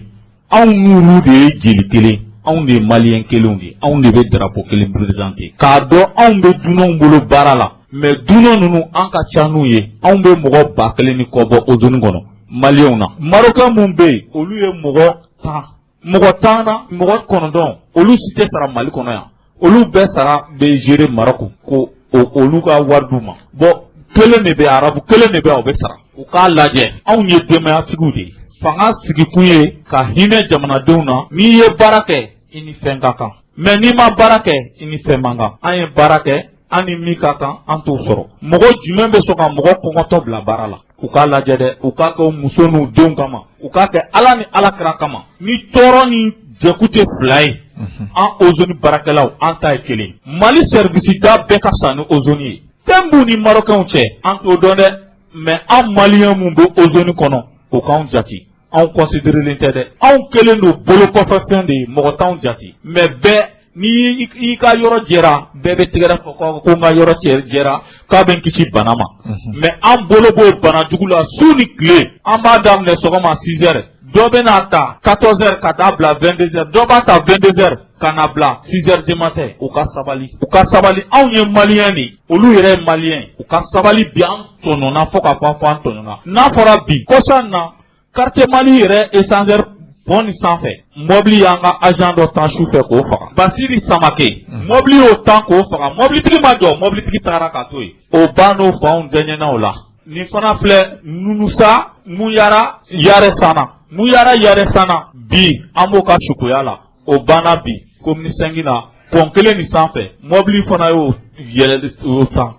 anw n'olu de ye jeli kelen anw de ye maliyɛn kelenw de ye anw de bɛ drapeau kelen présenter k'a dɔn anw bɛ dunanw bolo baara la mais dunan ninnu an ka ca n'u ye anw bɛ mɔgɔ 1000 ni kɔ bɔ ozone kɔnɔ maliyɛnw na marokɛn minnu bɛ yen olu ye mɔgɔ 10 mɔgɔ 10 na mɔgɔ 9 olu si tɛ sara mali kɔnɔ yan olu bɛɛ sara bɛ gérer Maroc ko olu ka wari d'u ma bon kelen de bɛ arabu kelen de bɛ o bɛ sara u k'a lajɛ anw ye denbayatigiw de ye. Fanga sigikun ye ka hinɛ jamanadenw na. N'i ye baara kɛ, i ni fɛn ka kan, mais n'i ma baara kɛ, i ni fɛn man kan. An ye baara kɛ, an ni min ka kan, an t'o sɔrɔ. Mɔgɔ jumɛn bɛ sɔn ka mɔgɔ kɔngɔtɔ bila baara la? U k'a lajɛ dɛ, u k'a kɛ u muso n'u denw kama, u k'a kɛ Ala ni Ala kira kama. Ni tɔɔrɔ ni jɛku tɛ fila ye, an Ozone baarakɛlaw, an ta ye kelen. Mali service da bɛɛ ka fisa ni Ozone ye. Fɛn b'u ni Marɔkɛnw cɛ, an t'o dɔn dɛ, mais an Maliyɛn mun bɛ Ozone kɔnɔ, u k'anw jate. Anw considérélen tɛ dɛ, anw kɛlen don bolokɔfɛfɛn de ye, mɔgɔ t'anw jate. Mais bɛɛ ni i ka yɔrɔ jɛra, bɛɛ bɛ tɛgɛrɛ fɔ ko n ka yɔrɔ jɛra, k'a bɛ n kisi bana ma. Mais an bolo b'o bana jugu la su ni tile. An b'a daminɛ sɔgɔma 6 heures, dɔ bɛ n'a ta 14 heures ka taa bila 22 heures, dɔ b'a ta 22 heures ka na bila 6 heures du matin. U ka sabali, u ka sabali. Anw ye Maliyɛn de ye, olu yɛrɛ ye Maliyɛn. U ka sabali bi, an tɔɲɔna fo ka fɔ an tɔɲɔna. N'a fɔra bi kɔsa in na, quartier Mali yɛrɛ échangeur pont nin sanfɛ, mɔbili y'an ka agent dɔ tan su fɛ k'o faga, Basiri Samake. Mɔbili y'o tan k'o faga, mɔbilitigi ma jɔ, mɔbilitigi tagara k'a to yen. O ba n'o faw dɛɲɛna o la. Nin fana filɛ, Nunusa Muyara Yɛrɛ Sanna, Muyara Yɛrɛ Sanna, bi an b'o ka sukoya la. O banna bi commune 5 na, pont kelen nin sanfɛ, mɔbili fana y'o yɛlɛ o tan,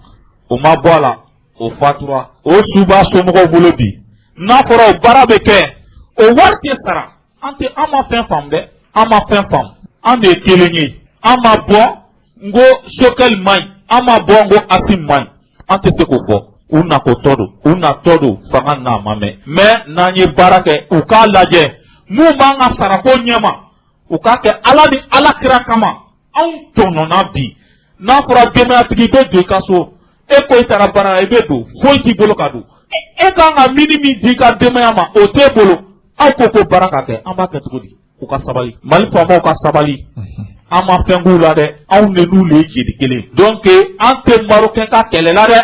o ma bɔ a la, o fatura. O su b'a somɔgɔw bolo bi. N'a fɔra o baara bɛ kɛ, o wari tɛ sara. An tɛ, an ma fɛn faamu dɛ, an ma fɛn faamu. An de ye kelen ye. An ma bɔ n ko Choguel man ɲi, an ma bɔ n ko Assimi man ɲi, an tɛ se k'o fɔ. U nakotɔ don, u natɔ don fanga n'a ma mɛn. Mais n'an ye baara kɛ, u k'a lajɛ mun b'an ka sarako ɲɛma, u k'a kɛ Ala ni Ala kira kama. Anw tɔɲɔna bi. N'a fɔra denbayatigi bɛ don i ka so, e ko i taara baara la, i bɛ don, foyi t'i bolo ka don, e kan ka mini min di i ka denbaya ma, o t'e bolo. Aw ko ko baara ka kɛ, an b'a kɛ cogo di? U ka sabali, Mali faamaw ka sabali. An ma fɛn k'u la dɛ, anw de n'u le ye jeli kelen. Donc an tɛ Marokɛn ka kɛlɛ la dɛ,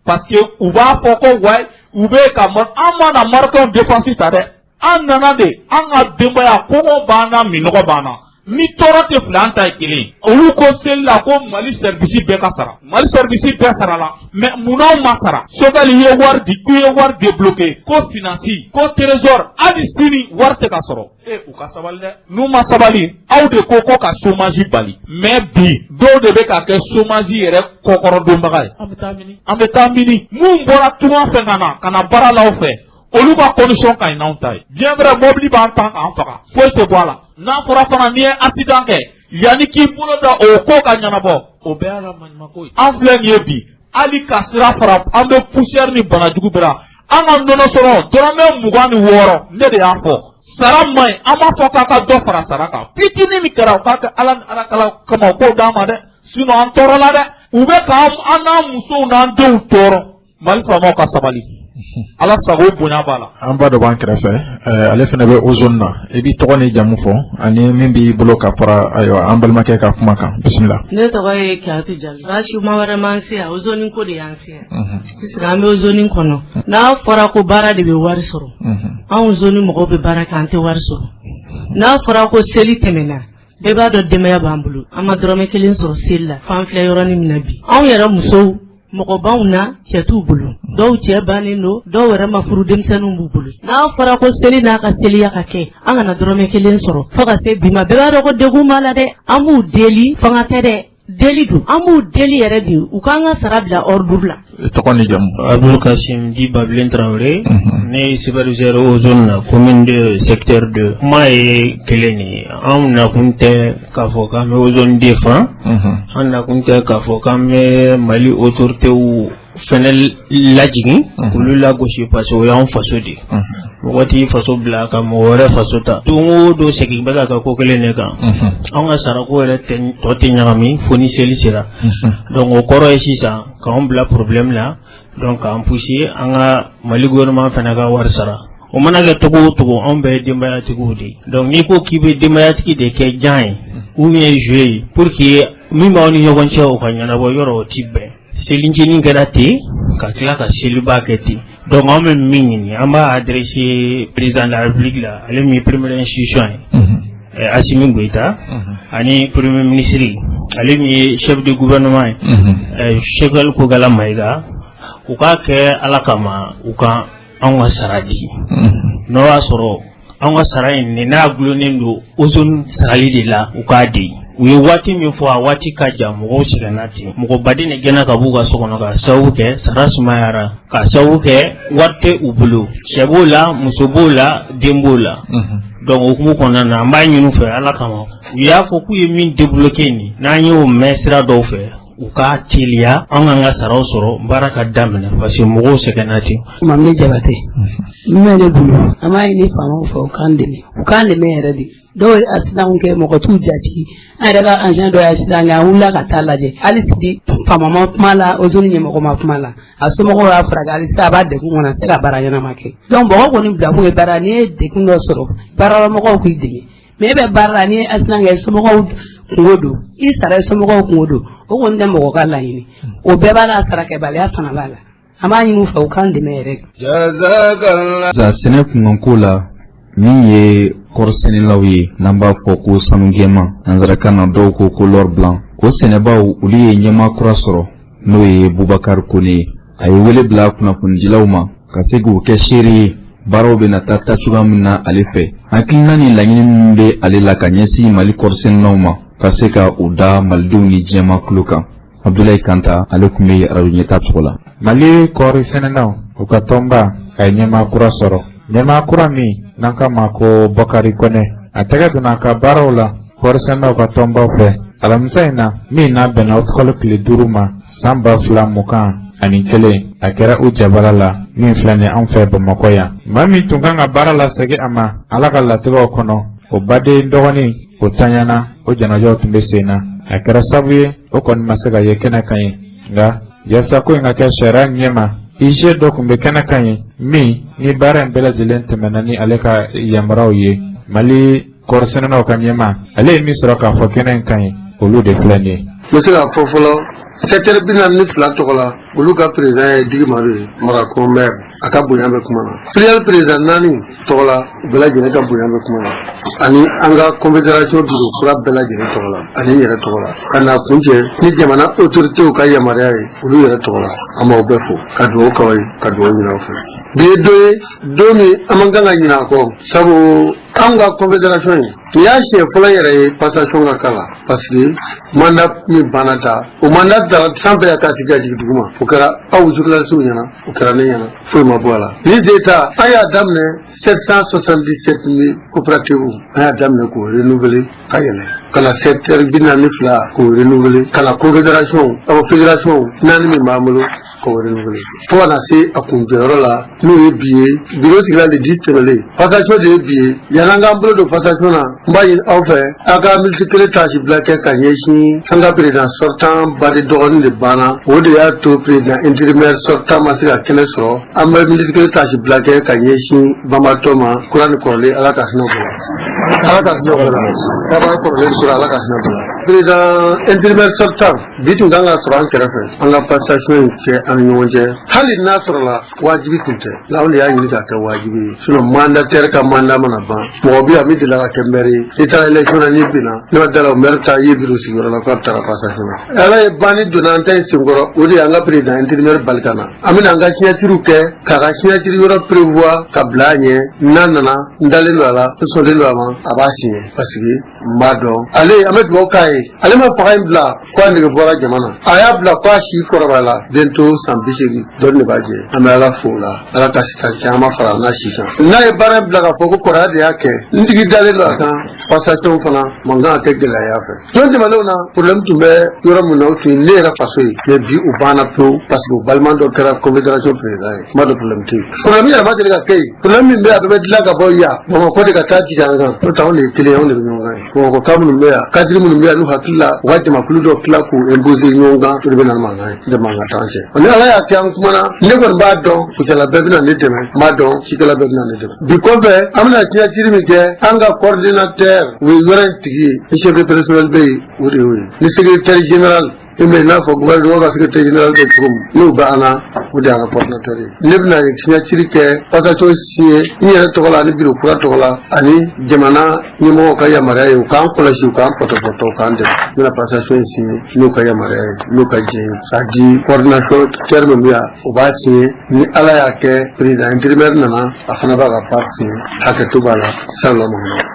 parce que u b'a fɔ ko wayi, u bɛ ka an ma na Marokɛnw défense ta dɛ. An nana de an ka denbaya, kɔngɔ b'an na, minɔgɔ b'an na. Ni tɔɔrɔ tɛ fila, an ta ye kelen. Olu ko seli la ko Mali service bɛɛ ka sara, Mali service bɛɛ sarala, mais munna anw ma sara? Choguel ye wari di, k'u ye wari débloqué, ko finance, ko trésor, hali sini wari tɛ ka sɔrɔ. E, u ka sabali dɛ. N'u ma sabali, aw de ko ko ka chômage bali, mais bi dɔw de bɛ ka kɛ chômage yɛrɛ kɔkɔrɔdonbaga ye. An bɛ taa mini, an bɛ taa mini. Mun bɔra tunga fɛ ka na ka na baara la aw fɛ, olu ka condition ka ɲi n'anw ta ye. Bien vrai, mobili b'an tan k'an faga, foyi tɛ bɔ a la. N'a fɔra fana n'i ye accident kɛ, yanni k'i bolo da o ko ka ɲɛnabɔ, o bɛɛ y'a la maɲumanko ye. An filɛ nin ye bi, hali ka sira fara, an bɛ poussière ni banajugu bɛɛ la. An ka nɔnɔ sɔrɔ dɔrɔmɛ 26, ne de y'a fɔ, sara man ɲi. An b'a fɔ k'a ka dɔ fara sara kan. Fitinin min kɛra, o k'a kɛ Ala ni Ala kala kama, o k'o d'an ma dɛ, sinon an tɔɔrɔla dɛ. U bɛ k'an, an n'an musow n'an denw tɔɔrɔ. Mali faamaw ka sabali, Ala sago bonya b'a la. An ba dɔ b'an kɛrɛfɛ, ale fana bɛ Ozone na. I b'i tɔgɔ ni jamu fɔ ani min b'i bolo ka fara, ayiwa, an balimakɛ ka kuma kan. Bisimila. Ne tɔgɔ ye Kiyatu Jalo. Baasi ma wɛrɛ m'an se yan, Ozone ko de y'an se yan, puisque an bɛ Ozone kɔnɔ. N'a fɔra ko baara de bɛ wari sɔrɔ, anw Ozone mɔgɔw bɛ baara kɛ, an tɛ wari sɔrɔ. N'a fɔra ko seli tɛmɛna, bɛɛ b'a dɔn denbaya b'an bolo, an ma dɔrɔmɛ kelen sɔrɔ seli la. F'an filɛ yɔrɔnin min na bi, anw yɛrɛ musow, mɔgɔ b'anw na, cɛ t'u bolo, dɔw cɛ bannen don, dɔw yɛrɛ ma furu, denmisɛnninw b'u bolo. N'a fɔra ko seli n'a ka seliya ka kɛ, an kana dɔrɔmɛ kelen sɔrɔ fo ka se bi ma, bɛɛ b'a dɔn ko degun b'a la dɛ. An b'u deli, fanga tɛ dɛ, deli don, an b'u deli yɛrɛ de, u k'an ka sara bila ordre la. Tɔgɔ ni jamu? Abdul Kassim dit Babilen Traoré, ne ye superviseur Ozone na, commune 2, secteur 2. Kuma ye kelen de ye. Anw nakun tɛ k'a fɔ k'an bɛ Ozone défend, an nakun tɛ k'a fɔ k'an bɛ Mali autorités fɛnɛ lajigin, olu lagosi, parce que o y'anw faso de ye. Mɔgɔ t'i faso bila ka mɔgɔ wɛrɛ faso ta. Don o don segin bɛ ka kɛ ko kelen de kan. Anw ka sarako yɛrɛ tɔ tɛ ɲagami fo ni seli sera. Donc o kɔrɔ ye sisan k'anw bila problème la, donc k'an pousser an ka Mali gouvernement fana ka wari sara. O mana kɛ togo o togo, anw bɛɛ ye denbayatigiw de ye. Donc n'i ko k'i bɛ denbayatigi de kɛ jan ye ou bien jouet ye pour que min b'aw ni ɲɔgɔn cɛ o ka ɲɛnabɔ, yɔrɔ o ti bɛn. Selicinin kɛra ten ka tila ka seliba kɛ ten. Donc anw bɛ min ɲini, an b'a adressé président de la République la, ale min ye première institution ye, Assimi Goïta, ani premier ministre, ale min ye chef de gouvernement ye, Choguel Kokalla Maïga, u k'a kɛ Ala kama, u ka anw ka sara di n'o y'a sɔrɔ anw ka sara in nin n'a dulonnen don ozone sarali de la u k'a di u ye waati min fɔ a waati ka jan mɔgɔw sɛgɛnna ten mɔgɔ baden de gɛnna ka b'u ka so kɔnɔ ka sababu kɛ sara sumayara ka sababu kɛ wari tɛ u bolo cɛ b'o la muso b'o la den b'o la donc o hukumu kɔnɔna na an b'a ɲini u fɛ ala kama u y'a fɔ k'u ye min débloqué nin n'an y'o mɛn sira dɔw fɛ u ka teliya an k'an ka saraw sɔrɔ baara ka daminɛ parce que mɔgɔw sɛgɛnna ten. Mamile Jabate min bɛ ne bolo an b'a ɲini faamaw fɛ u k'an dɛmɛ u k'an dɛmɛ yɛrɛ de dɔw ye accident kɛ mɔgɔ t'u jate an yɛrɛ ka engin dɔ ye accident kɛ an wulila ka taa lajɛ hali sini faama ma kuma la ozone ɲɛmɔgɔ ma kuma la a somɔgɔw y'a furakɛ hali sisan a b'a degun kɔnɔ a tɛ se ka baara ɲɛnama kɛ donc mɔgɔ kɔni bila kun ye baara n'i ye degun dɔ sɔrɔ baarayɔrɔmɔgɔw k'i dɛmɛ mais e bɛ baara la n'i ye accident kɛ somɔgɔw kunko don i sara ye somɔgɔw kunko don o kɔni tɛ mɔgɔ ka laɲini o bɛɛ b'a la sarakɛbaliya fana b'a la an b'a ɲini u fɛ u k'an dɛmɛ yɛrɛ. Sa sɛnɛ kunkanko la min ye kɔɔrisɛnɛlaw ye n'an b'a fɔ ko sanu jɛman nansarakan na dɔw ko ko l'or blanc o sɛnɛbaw olu ye ɲɛmaa kura sɔrɔ n'o ye Bubakari Kone ye a ye wele bila kunnafonidilaw ma ka se k'u kɛ seere ye baaraw bɛna taa taa cogoya min na ale fɛ hakilina ni laɲini min bɛ ale la ka ɲɛsin mali kɔɔrisɛnɛlaw ma ka se ka u da malidenw ni diɲɛmaa tulo kan abdulayi kanta ale tun bɛ arajo ɲɛta tɔgɔ la mali kɔɔri sɛnɛnaw u ka tɔnba a ye ɲɛmaa kura sɔrɔ ɲɛmaa kura min n'an k'a ma ko bɔkari kɔnɛ a tɛgɛ donna a ka baaraw la kɔɔri sɛnɛnaw ka tɔnbaw fɛ alamisa in na min n'a bɛnna utikalo tile 5 ma san 2021 a kɛra u jabala la min filɛ nin anw fɛ bamakɔ yan maa min tun kan ka baara lasegin a ma ala ka latigɛw kɔnɔ o baden dɔgɔnin o tanyana o janajaw tun bɛ sen na a kɛra sababu ye o kɔni ma se ka ye kɛnɛ kan ye nka yaasa ko in ka kɛ sariya ɲɛma IG dɔ tun bɛ kɛnɛ kan ye min ni baara in bɛɛ lajɛlen tɛmɛna ni ale ka yamaruyaw ye mali kɔɔrisɛnɛnaw ka ɲɛmaa ale ye min sɔrɔ k'a fɔ kɛnɛ in kan ye olu de filɛ nin ye. N bɛ se k'a fɔ fɔlɔ secteur 42 tɔgɔ la olu ka président ye Digi Madu ye Marako maire a ka bonya bɛ kuma na filiale président naani tɔgɔ la u bɛɛ lajɛlen ka bonya bɛ kuma na ani an ka confédération bureau kura bɛɛ lajɛlen tɔgɔ la ani n yɛrɛ tɔgɔ la ka na kuncɛ ni jamana autorités ka yamaruya ye olu yɛrɛ tɔgɔ la an b'aw bɛɛ fo ka dugawu k'aw ye ka dugawu ɲini aw fɛ bi ye don ye don min an man kan ka ɲinɛ a kɔ sabu anw ka confédération in nin y'a siɲɛ fɔlɔ yɛrɛ ye passation ka k'a la parce que mandat min banna ta o mandat tara sanfɛ ka sigi ka jigin duguma o kɛra aw journalistes ɲɛna o kɛra ne ɲɛna foyi ma bɔ a la ni de ta an y'a daminɛ 777 000 coopératives an y'a daminɛ k'o renouveler ka yɛlɛ ka na secteur 42 k'o renouveler ka na confédération awɔ fédération naani min b'an bolo k'o renouveler fo ka na se a kuncɛyɔrɔ la n'o ye bi ye bureau sigila le 10 tɛmɛlen passation de ye bi ye yan'an k'an bolo don passation na n b'a ɲini aw fɛ aw ka miniti kelen taasibila kɛ ka ɲɛsin an ka président sortant baden dɔgɔnin de banna o de y'a to président intérimaire sortant ma se ka kɛnɛ sɔrɔ an bɛ miniti kelen taasibila kɛ ka ɲɛsin banbaatɔ ma kura ni kɔrɔlen ala ka hinɛ o la ala ka hinɛ o la kaba kɔrɔlen kura ala ka hinɛ o la président intérimaire sortant bi tun kan ka sɔrɔ an kɛrɛfɛ an ka passation in kɛ an ni ɲɔgɔn cɛ hali n'a sɔrɔla wajibi tun tɛ nka anw de y'a ɲini k'a kɛ wajibi ye sinon mandataire ka mandat mana ban mɔgɔ bɛ yan min delila ka kɛ maire ye n'i taara élection na n'i binna ne ma da la o maire ta ye bureau sigiyɔrɔ la k'a bɛ taa passation na ala ye banni donna an ta in senkɔrɔ o de y'an ka président intérimaire bali ka na an bɛna an ka signature kɛ k'a ka signature yɔrɔ prévoir ka bila a ɲɛ n'a nana n dalen don a la n sɔnlen don a ma a b'a signer parce que n b'a dɔn ale an bɛ dugawu k'a ye ale ma fanga in bila ko a nege bɔra jama na a y'a bila ko a si kɔrɔbayala bientôt san 80 dɔɔni de b'a jɛ an bɛ ala fo o la ala ka san caman fara n'a si kan n'a ye baara in bila k'a fɔ ko kɔrɔya de y'a kɛ n jigi dalen don a kan passation fana man kan ka kɛ gɛlɛya fɛ don tɛmɛnenw na problème tun bɛ yɔrɔ min na o tun ye ne yɛrɛ faso ye mais bi u banna pewu parce que u balima dɔ kɛra confédération président ye n b'a dɔn problème tɛ yen problème yɛrɛ ma deli ka kɛ yen problème min bɛ yen a bɛɛ bɛ dilan ka bɔ yan bamakɔ de ka taa jigin an kan n'o tɛ anw de ye kelen ye anw de bɛ ɲɔgɔn kan ye bamakɔ ka minnu bɛ yan cadre minnu bɛ yan n'u hakili la u ka jamakulu dɔ tila k'u imposer ɲɔgɔn kan o de bɛ na ni mankan ye n tɛ mankan t'an cɛ ni ala y'a kɛ an kumana ne kɔni b'a dɔn kucala bɛɛ bɛna ne dɛmɛ n b'a dɔn cikɛla bɛɛ bɛna ne dɛmɛ bi kɔfɛ an bɛna signature min kɛ an ka coordinateur o ye yɔrɔ in tigi ye ni chef de personnel bɛ yen o de y'o ye ni secrétaire général Min bɛ i n'a fɔ gouvernement ka secrétaire général bɛ cogo min, n'o bɛ an na, o de y'an ka coordinateur ye. Ne bɛna signature kɛ, passation signer n yɛrɛ tɔgɔ la ani bureau kura tɔgɔ la ani jamana ɲɛmɔgɔw ka yamaruya ye, u k'an kɔlɔsi, u k'an pɔtɔpɔtɔ, u k'an dɛmɛ. N bɛna passation in signer n'u ka yamaruya ye, n'u ka jɛn ye, k'a di coordinateur min bɛ yan, o b'a signer. Ni Ala y'a kɛ président intérimaire nana, a fana b'a ka part signer. Hakɛto b'a la, sallallahu Muhammad.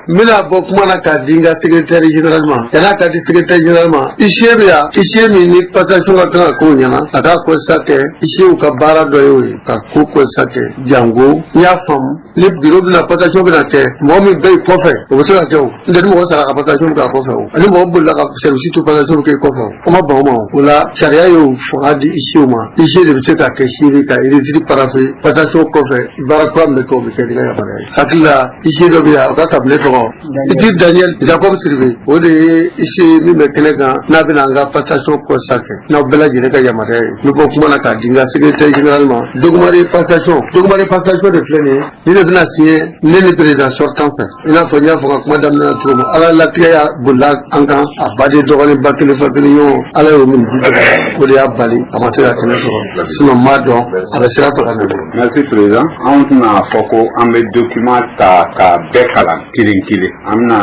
N bɛna bɔ kuma na k'a di n ka secrétaire général ma. Yan'a ka di secrétaire général ma, huissier bɛ yan, huissier min ni passation ka kan ka k'o ɲɛna, a k'a constat kɛ. Huissier ka baara dɔ ye o ye, ka ko constat kɛ. Jango n y'a faamu, ni bureau bɛna passation bɛna kɛ, mɔgɔ min bɛ yen kɔfɛ, o bɛ se ka kɛ. O n tɛ ni mɔgɔ sara ka passation kɛ a kɔfɛ, o ani mɔgɔ bolila ka service to, passation bɛ kɛ i kɔfɛ, o o ma ban o ma. O la, sariya y'o fanga di huissier ma. Huissier de bɛ se ka kɛ seere ka registre parapher passation kɔfɛ. Baara kura min bɛ kɛ, o bɛ kɛ n'i ka yamaruya ye. Hakili la, huissier dɔ bɛ yan, o ka cabinet tɔgɔ Iti Daniel Jacob Siribe, o de ye huissier min bɛ kɛnɛ kan n'a bɛna an ka passation constat kɛ. N'aw bɛɛ lajɛlen ka yamaruya ye, n bɛ bɔ kuma na k'a di n ka secrétaire général ma. Document de passation de filɛ nin ye. Ni de bɛna signer ne ni président sortant fɛ. I n'a fɔ n y'a fɔ ka kuma daminɛ na cogo min, Ala latigɛ y'a bolila an kan, a baden dɔgɔnin ba kelen fa kelen ɲɔgɔn, Ala y'o minɛ, o de y'a bali a ma se ka kɛnɛ sɔrɔ. Sinon n b'a dɔn a bɛ sira fɛ ka na. Merci président. Anw tɛna fɔ ko an bɛ document ta ka bɛɛ kalan kelen kelen. An bɛna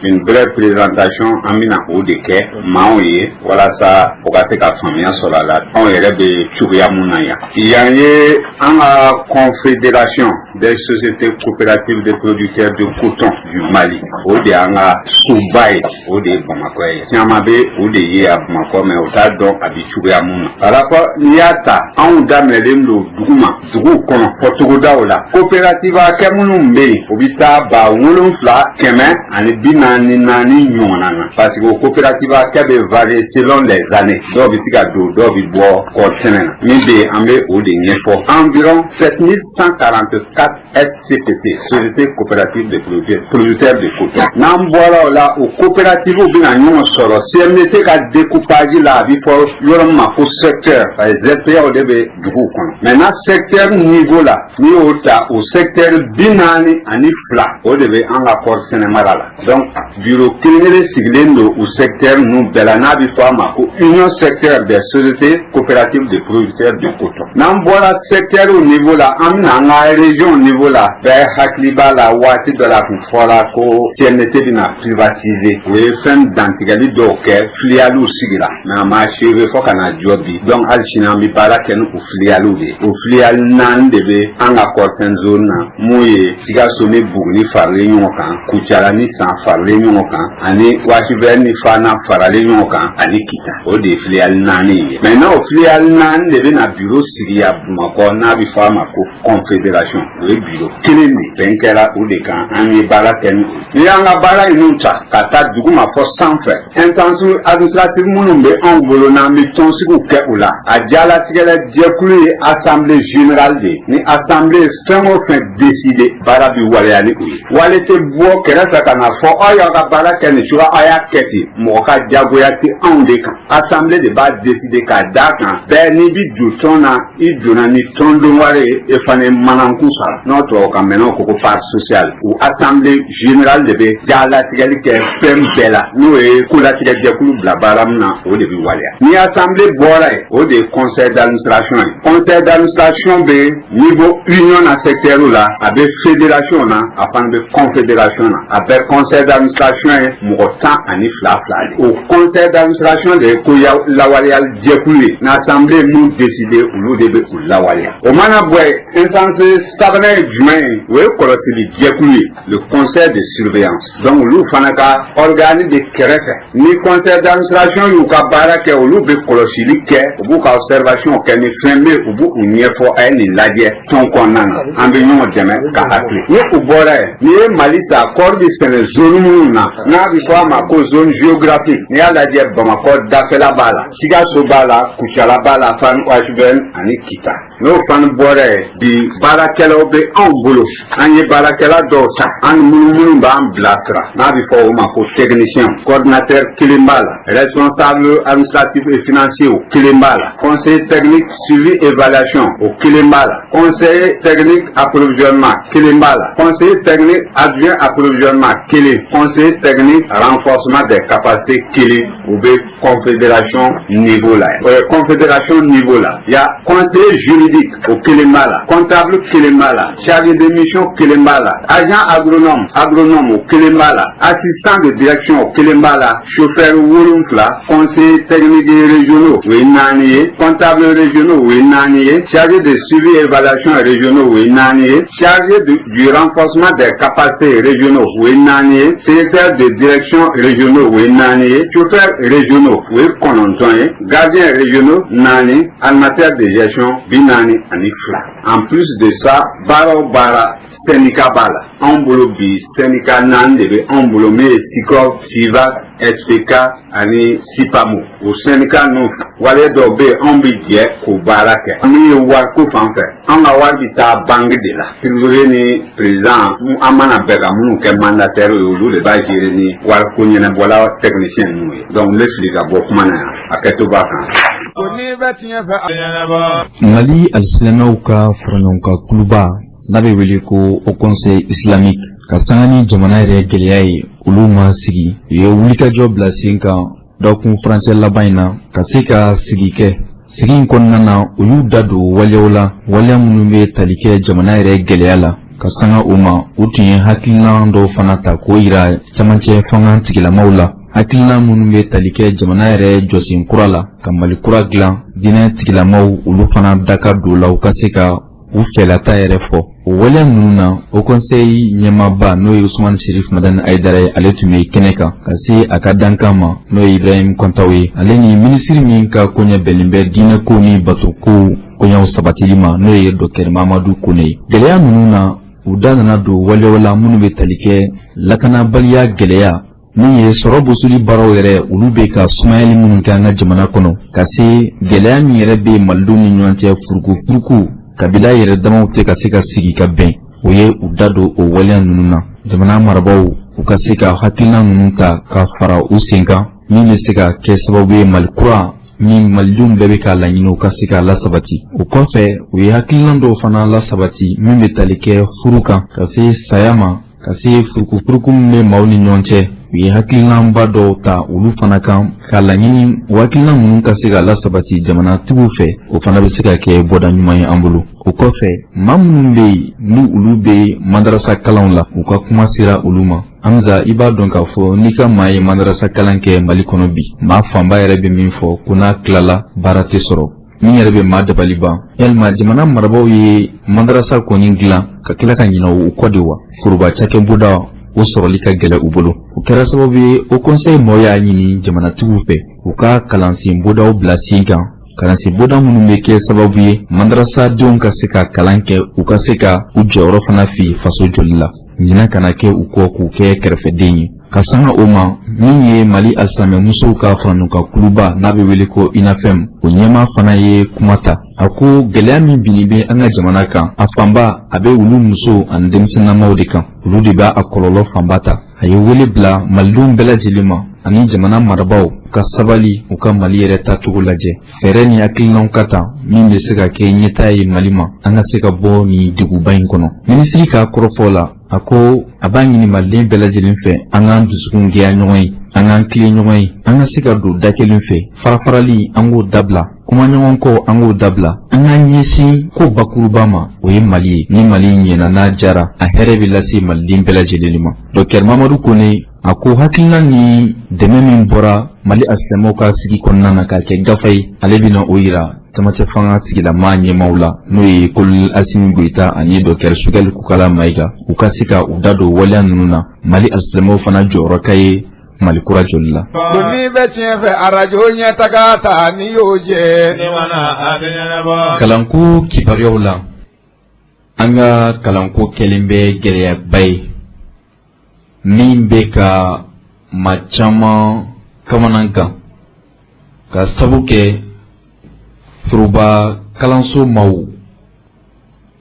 une brève présentation, an bɛna o de kɛ maaw ye walasa o ka se ka faamuya sɔrɔ a la, anw yɛrɛ bɛ cogoya mun na yan. Yan ye an ka Confédération des sociétés coopératives de producteurs de coton du Mali, o de y'an ka soba ye, o de ye Bamakɔ ye. Caman bɛ o de ye a Bamakɔ, mais o t'a dɔn a bɛ cogoya mun na. Par rapport n'i y'a ta, anw daminɛlen don dugu ma, duguw kɔnɔ, fɔ togodaw la. Coopérative kɛ minnu bɛ yen, o bɛ taa 7144 ɲɔgɔnna na, parce que o coopérative kɛ bɛ varier selon les années. Dɔw bɛ se ka don, dɔw bɛ bɔ kɔɔri sɛnɛ na. Min bɛ yen, an bɛ o de ɲɛfɔ. Environ 7144 SCPC, société coopérative de producteurs de coton. N'an bɔra o la, o coopérative bɛna ɲɔgɔn sɔrɔ CMDT ka découpage la, a bɛ fɔ yɔrɔ min ma ko secteur, parce que ZPA de bɛ duguw kɔnɔ. Maintenant, secteur niveau la, n'i y'o ta, o secteur 42, o de bɛ an ka kɔɔri sɛnɛ mara la. Donc bureau kelen kelen sigilen don o secteur ninnu bɛɛ la, n'a bɛ fɔ a ma ko Union secteur des sociétés coopératives de producteurs de coton. N'an bɔra secteur niveau la, an bɛna an ka région niveau la. Bɛɛ hakili b'a la, waati dɔ la, a tun fɔra ko CMDT bɛna privatiser. O ye fɛn dantigɛli dɔw kɛ, filiales sigira, mais a ma achevé fo ka na jɔ bi. Donc hali sini an bɛ baara kɛ ni o filiales de ye. O filiale naani de bɛ an ka kɔɔrisɛnɛ zone na, mun ye Sikaso ni Buguni faralen ɲɔgɔn kan, Kucala ni San faralen ɲɔgɔn kan, ani Wasivɛri ni Fana faralen ɲɔgɔn kan, ani Kita. O de ye filiale naani ye. Maintenant, o filiale naani de bɛna bureau sigi yan Bamakɔ, n'a bɛ fɔ a ma ko confédération. O ye bureau kelen de, bɛn kɛra o de kan, an ye baara kɛ ni o ye. N'i y'an ka baara ninnu ta ka taa dugu ma fɔ sanfɛ, instance administrative minnu bɛ anw bolo n'an bɛ tɔnsigiw kɛ o la, a jalatigɛlɛ jɛkulu ye assemblée générale de ye. Ni assemblée fɛn o fɛn décider, baara bɛ waleya ni o ye. Wale tɛ bɔ kɛrɛfɛ ka na fɔ aw y'aw ka baara kɛ nin cogoya, aw y'a kɛ ten. Mɔgɔ ka jagoya tɛ anw de kan, assemblée de b'a décider k'a d'a kan. Bɛɛ n'i bi don tɔn na, i donna ni tɔndon wari ye, e fana ye manankun sara, n'o tubabukan mɛn n'o ko ko part sociale. O assemblée générale de bɛ jalatigɛli kɛ fɛn bɛɛ la, n'o ye kolatigɛ jɛkulu bila baara min na, o de bɛ waleya. Ni assemblée bɔra yen, o de ye conseil d'administration ye. Conseil d'administration bɛ niveau union na, secteur la, a bɛ fédération na, a fana bɛ confédération na. A bɛɛ conseil d'administration ye mɔgɔ 12 fila de. O conseil d'administration de ye ko lawaleyali jɛkulu ye. N'assemblée mun décider, olu de bɛ u lawaleya. O mana bɔ yen, instance sabanan ye jumɛn ye? O ye kɔlɔsili jɛkulu ye, le conseil de surveillance. Donc olu fana ka organe de kɛrɛfɛ, ni conseil d'administration y'u ka baara kɛ, olu bɛ kɔlɔsili kɛ, u b'u ka observation kɛ. Ni fɛn bɛ, u b'u ɲɛfɔ, a ye nin lajɛ tɔn kɔnɔna na, an bɛ ɲɔgɔn dɛmɛ ka hakili. Ni u bɔra yen, n'i ye Mali ta, kɔɔri bɛ sɛnɛ zone minnu na, n'a bɛ fɔ a ma ko zone géographique, n'i y'a lajɛ, Bamakɔ dafɛla b'a la, Sikaso b'a la, Kucala b'a la, Fann OHVN ani Kita. N'o fana bɔra yen, bi baarakɛlaw bɛ anw bolo. An ye baarakɛla dɔw ta, an minnu minnu b'an bilasira, n'a bɛ fɔ o ma ko technicien. Coordinateur kelen b'a la, responsable administratif et financier, o kelen b'a la, conseiller technique suivi évaluation, o kelen b'a la, conseiller technique approvisionnement kelen b'a la, conseiller technique adjoint approvisionnement kelen, conseiller technique renforcement des capacités kelen. U bɛ confédération niveau la yan confédération niveau la ya conseiller juridique o kelen b'a la comptable kelen b'a la chargé de mission kelen b'a la agent agronome agronome o kelen b'a la assistant de direction o kelen b'a la chauffeur 7 conseiller technique régionaux o ye naani ye comptable régionaux o ye naani ye chargé de suivi et évaluation régionaux o ye naani ye chargé du renforcement des capacités régionaux o ye naani ye secrétaire de direction régionaux o ye naani ye chauffeur régionaux o ye 9 ye gardien régionaux naani animateur de gestion 42. En plus de ça, baara o baara syndicat b'a la. Anw bolo bi syndicat naani de bɛ anw bolo min ye SICOP, SIVAC, SPK ani SIPAMO. O syndicat ninnu wale dɔw bɛ yen anw bɛ jɛ k'o baara kɛ. Min ye wariko fan fɛ, anw ka wari bɛ taa banque de la. Trésorier ni président an mana bɛn ka minnu kɛ mandataire ye olu de b'a gérer ni wariko ɲɛnabɔla technicien ninnu ye. Donc n bɛ fili ka bɔ kuma na yan, hakɛto b'a kan. Mali alisilamɛw ka faraɲɔgɔnkan kuluba n'a bɛ wele ko Haut Conseil islamique ka sanga ni jamana yɛrɛ gɛlɛya ye olu ma sigi u ye wulikajɔ bila sen kan dɔgɔkun furancɛ laban in na ka se ka sigi kɛ sigi in kɔnɔna na u y'u da don waleyaw la waleya minnu bɛ tali kɛ jamana yɛrɛ gɛlɛya la ka sanga o ma u tun ye hakilina dɔw fana ta k'o yira camancɛ fanga tigilamaw la hakilina minnu bɛ tali kɛ jamana yɛrɛ jɔsen kura la ka Mali kura dilan diinɛ tigilamaw olu fana da ka don la u ka se ka u fɛlata yɛrɛ fɔ o waleya ninnu na Haut Conseil ɲɛmaaba n'o ye Usumani Serif Madani Hayidara ye ale tun bɛ kɛnɛ kan ka se a ka dankan ma n'o ye Ibrahim Kɔntaw ye ale ni minisiri min ka koɲɛ bɛnnen bɛ diinɛko ni batoko koɲɛw sabatili ma n'o ye Docteur Mamadu Kone ye gɛlɛya ninnu na u da nana don waleyaw la minnu bɛ tali kɛ lakanabaliya gɛlɛya min ye sɔrɔ bosoli baaraw yɛrɛ olu bɛ ka sumayali minnu kɛ an ka jamana kɔnɔ ka se gɛlɛya min yɛrɛ bɛ malidenw ni ɲɔgɔn cɛ furukufuruku kabila yɛrɛ damaw tɛ ka se ka sigi ka bɛn o ye u da don o waleya ninnu na jamana marabaaw u ka se ka hakilina ninnu ta ka fara u sen kan min bɛ se ka kɛ sababu ye Mali kura min malidenw bɛɛ bɛ k'a laɲini u ka se k'a lasabati o kɔfɛ u ye hakilina dɔw fana lasabati min bɛ tali kɛ furu kan ka se saya ma ka se furukufuruku min bɛ maaw ni ɲɔgɔn cɛ u ye hakilinaba dɔw ta olu fana kan k'a laɲini o hakilina ninnu ka se ka lasabati jamanatigiw fɛ o fana bɛ se ka kɛ bɔda ɲuman ye an bolo o kɔfɛ maa minnu bɛ yen ni olu bɛ madarasa kalanw la u ka kuma sera olu ma Hamza i b'a dɔn k'a fɔ n'i ka maa ye madarasa kalan kɛ Mali kɔnɔ bi maa fanba yɛrɛ bɛ min fɔ ko n'a tilala baara tɛ sɔrɔ min yɛrɛ bɛ maa dabali ban yalima jamana marabaaw ye madarasa kɔni dilan ka tila ka ɲinɛ u kɔ de wa foroba cakɛbonda o sɔrɔli ka gɛlɛn u bolo o kɛra sababu ye Haut Conseil maaw y'a ɲini jamanatigiw fɛ u ka kalansen bondaw bila sen kan kalansen bonda minnu bɛ kɛ sababu ye madarasadenw ka se ka kalan kɛ u ka se ka u jɔyɔrɔ fana fi faso jɔli la ɲinɛ kana kɛ u kɔ k'u kɛ kɛrɛfɛden ye ka sanga o ma min ye Mali alisilamɛmusow ka faraɲɔgɔnkan kuluba n'a bɛ wele ko UNAFEM o ɲɛmaa fana ye kuma ta a ko gɛlɛya min binni bɛ an ka jamana kan a fanba a bɛ olu musow ani denmisɛnninamaw de kan olu de b'a a kɔlɔlɔ fanba ta a ye wele bila malidenw bɛɛ lajɛlen ma ani jamana marabaaw ka sabali u ka Mali yɛrɛ taacogo lajɛ fɛɛrɛ ni hakilinaw ka ta min bɛ se ka kɛ ɲɛtaa ye Mali ma an ka se ka bɔ nin degunba in kɔnɔ minisiri ka kɔrɔfɔ la a ko a b'a ɲini maliden bɛɛ lajɛlen fɛ an k'an dusukun gɛya ɲɔgɔn ye an k'an tilen ɲɔgɔn ye an ka se ka don da kelen fɛ farafarali an k'o dabila kumaɲɔgɔn kɔ an k'o dabila an k'an ɲɛsin ko bakuruba ma o ye Mali ye ni Mali ɲɛna n'a jara a hɛrɛ bɛ lase maliden bɛɛ lajɛlen ma Docteur Mamadu Kone a ko hakilina ni dɛmɛ min bɔra Mali alisilamɛw ka sigi kɔnɔna na k'a kɛ gafe ye ale bɛna o yira camancɛ fanga tigilamaa ɲɛmaaw la n'o ye Colonel Asimi Goyita ani Docteur Choguel Kokala Mayiga u ka se ka u da don waleya ninnu na Mali alisilamɛw fana jɔyɔrɔ ka ye Mali kura jɔli la. Ko n'i bɛ tiɲɛ fɛ arajo ɲɛtaga ta n'i y'o jɛ. Kalanko kibaruyaw la an ka kalanko kɛlen bɛ gɛlɛyaba ye min bɛ ka maa caman kamana gan ka sabu kɛ foroba kalanso maaw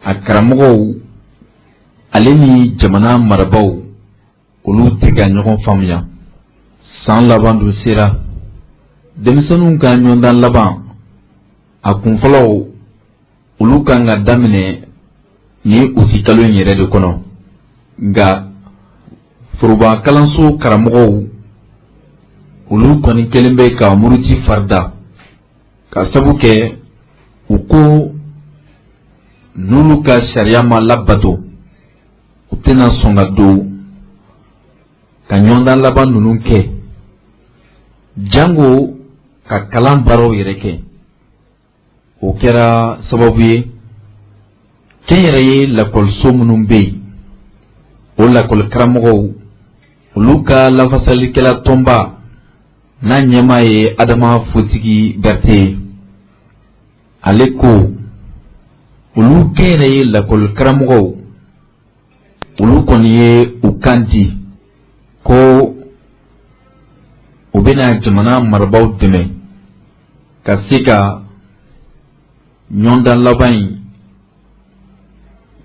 a karamɔgɔw ale ni jamana marabaaw olu tɛ ka ɲɔgɔn faamuya san laban dun sera denmisɛnninw ka ɲɔgɔndan laban a kunfɔlɔw olu kan ka daminɛ ni uti kalo in yɛrɛ de kɔnɔ nka foroba kalanso karamɔgɔw Olu kɔni kɛlen bɛ ka muruti farida ka sabu kɛ u ko n'olu ka sariya ma labato, u tɛna sɔn ka don ka ɲɔgɔndan laban ninnu kɛ, jango ka kalan baaraw yɛrɛ kɛ. O kɛra sababu ye kɛnyɛrɛye lakɔliso minnu bɛ yen, o lakɔli karamɔgɔw, olu ka lafasalikɛla tɔnba n'a ɲɛmaa ye Adama Fotigi Berete ye, ale ko olu kɛnyɛrɛye lakɔli karamɔgɔw, olu kɔni ye u kan di ko u bɛna jamana marabaaw dɛmɛ ka se ka ɲɔgɔndan laban in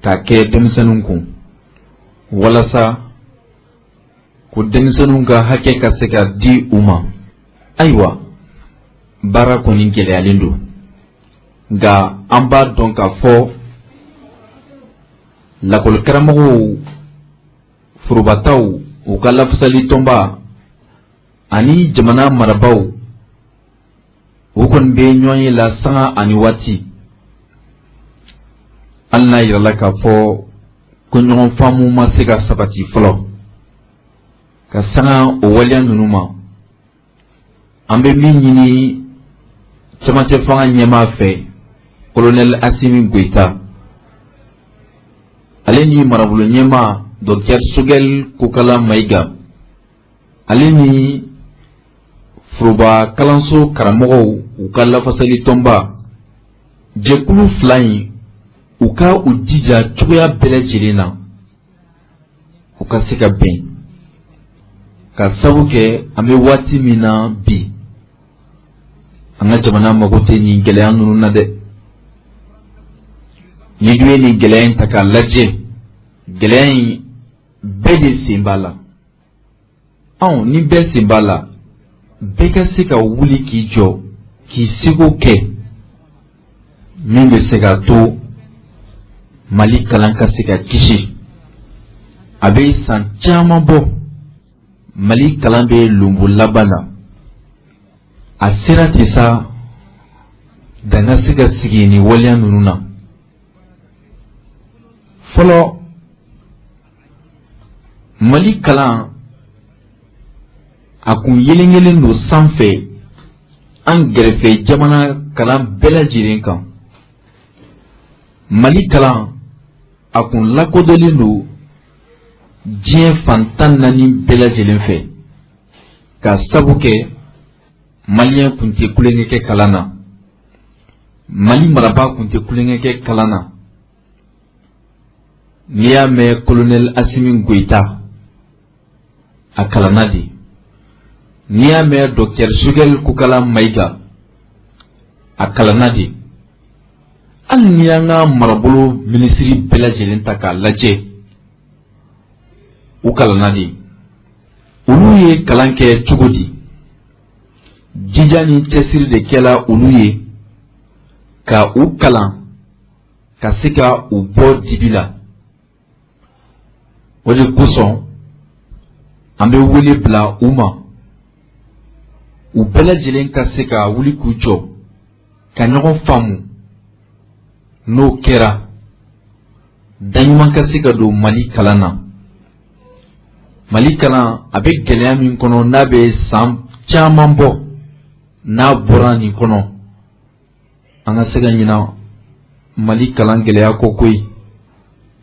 k'a kɛ denmisɛnninw kun, walasa ko denmisɛnninw ka hakɛ ka se ka di u ma. Ayiwa, baara kɔni gɛlɛyalen don, nka an b'a dɔn k'a fɔ lakɔlikaramɔgɔw forobataw, u ka lafasali tɔnba ani jamana marabaaw, u kɔni bɛ ɲɔgɔn ye la sanga ani waati, hali n'a yirala k'a fɔ ko ɲɔgɔn faamu ma se ka sabati fɔlɔ ka sanga o waleya ninnu ma. An bɛ min ɲini cɛmancɛ fanga ɲɛmaa fɛ, Kolonɛli Asimi Goyita, ale ni marabolo ɲɛmaa Docteur Sogɛli Kokala Mayiga, ale ni foroba kalanso karamɔgɔw, u ka lafasali tɔnba, jɛkulu fila in, u ka u jija cogoya bɛɛ lajɛlen na u ka se ka bɛn, ka sabu kɛ an bɛ waati min na bi, an ka jamana mago tɛ nin gɛlɛya ninnu na dɛ. Ni dun ye nin gɛlɛya in ta k'a lajɛ, gɛlɛya in bɛɛ de sen b'a la. Anw ni bɛɛ sen b'a la, bɛɛ ka se ka wuli k'i jɔ k'i seko kɛ min bɛ se ka to Mali kalan ka se ka kisi. A bɛ san caman bɔ, Mali kalan bɛ lonbo laban na. A sera ten sa, dan ka se ka sigi nin waleya ninnu na fɔlɔ. Mali kalan a kun yelenkelen don sanfɛ an gɛrɛfɛ jamana kalan bɛɛ lajɛlen kan. Mali kalan a kun lakodɔnlen don diɲɛ fan 14 bɛɛ lajɛlen fɛ, ka sabu kɛ maliyɛn kun tɛ tulonkɛ kɛ kalan na, Mali marabaa kun tɛ tulonkɛ kɛ kalan na. N'i y'a mɛn Kolonɛli Asimi Goyita, a kalanna de. N'i y'a mɛn Docteur Sogɛli Kokala Mayiga, a kalanna de. Hali n'i y'an ka marabolo minisiri bɛɛ lajɛlen ta k'a lajɛ, u kalanna de. Olu ye kalan kɛ cogo di? Jija ni cɛsiri de kɛla olu ye ka u kalan ka se ka u bɔ dibi la. O de kosɔn an bɛ wele bila u ma, u bɛɛ lajɛlen ka se ka wuli k'u jɔ ka ɲɔgɔn faamu. N'o kɛra, daɲuman ka se ka don Mali kalan na. Mali kalan a bɛ gɛlɛya min kɔnɔ, n'a bɛ san caman bɔ, n'a bɔra nin kɔnɔ, an ka se ka ɲina Mali kalan gɛlɛya kɔ koyi.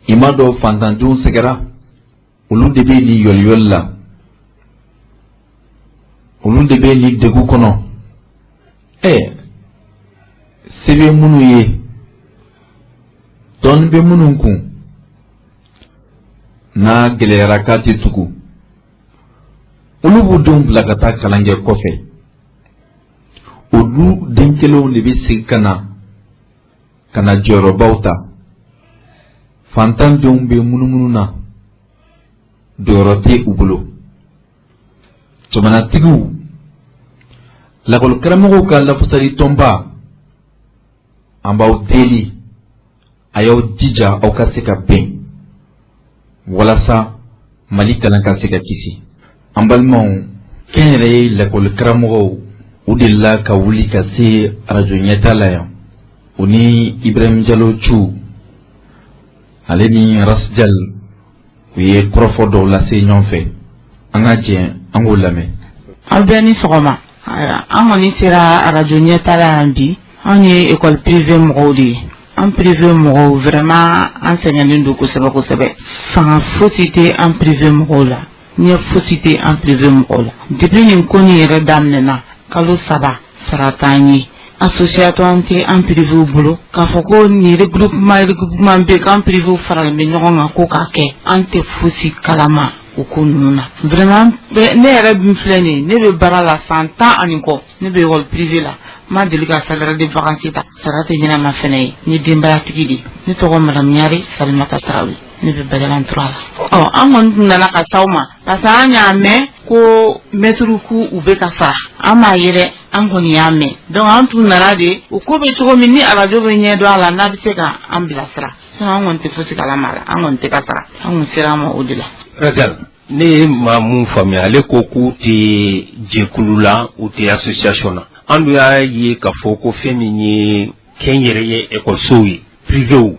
I m'a dɔn fantandenw sɛgɛra, olu de bɛ nin yɔliyɔli la, olu de bɛ nin degun kɔnɔ. Ɛ se bɛ minnu ye, dɔɔnin bɛ minnu kun, n'a gɛlɛyara k'a tɛ tugu, olu b'u denw bila ka taa kalan kɛ kɔfɛ. Olu den kelenw de bɛ segin ka na ka na jɔyɔrɔbaw ta. Fantandenw bɛ munumunu na, jɔyɔrɔ tɛ u bolo. Jamanatigiw, lakɔlikaramɔgɔw ka lafasali tɔnba, an b'aw deli, a y'aw jija aw ka se ka bɛn walasa Mali kalan ka se ka kisi. An balimaw, Kɛnyɛrɛye lakɔli karamɔgɔw u delila ka wuli ka se arajo ɲɛta la yan u ni Ibrahim Jalo Cu ale ni Rasjal u ye kɔrɔfɔ dɔw lase ɲɔgɔn fɛ an ka jɛ an k'o lamɛn. Aw bɛɛ ni sɔgɔma an kɔni sera arajo ɲɛta la yan bi anw ye école privée mɔgɔw de ye an privé mɔgɔw vraiment an sɛgɛnnen don kosɛbɛ kosɛbɛ fanga fosi tɛ an privé mɔgɔw la ɲɛ fosi tɛ an privé mɔgɔw la depuis nin ko nin yɛrɛ daminɛna kalo saba sara t'an ye association tɛ an privéw bolo k'a fɔ ko nin regroupement regroupement bɛ k'an privéw faralen bɛ ɲɔgɔn kan ko k'a kɛ an tɛ fosi kalama o ko ninnu na vraiment ne yɛrɛ min filɛ nin ye ne bɛ baara la san tan ani kɔ ne bɛ école privée la n ma deli ka salaire de vacances ta sara tɛ ɲɛnama fɛnɛ ye n ye denbayatigi de ye ne tɔgɔ madame Ɲare Salimata Tarawele ne bɛ Badalan 3 la ɔ an kɔni tun nana ka s'aw ma parce que an y'a mɛn ko mɛtiriw k'u u bɛ ka sara an m'a ye dɛ an kɔni y'a mɛn donc an tun nana de o ko bɛ cogo min ni arajo bɛ ɲɛ dɔn a la n'a bɛ se ka an bilasira sinon an kɔni tɛ fosi kalama a la an kɔni tɛ ka sara an kɔni sera an ma o de la. Rajal ne ye maa mun faamuya ale ko k'u tɛ jɛkulu la u tɛ association na an dun y'a ye k'a fɔ ko fɛn min ye kɛnyɛrɛye ekɔlisow ye privéw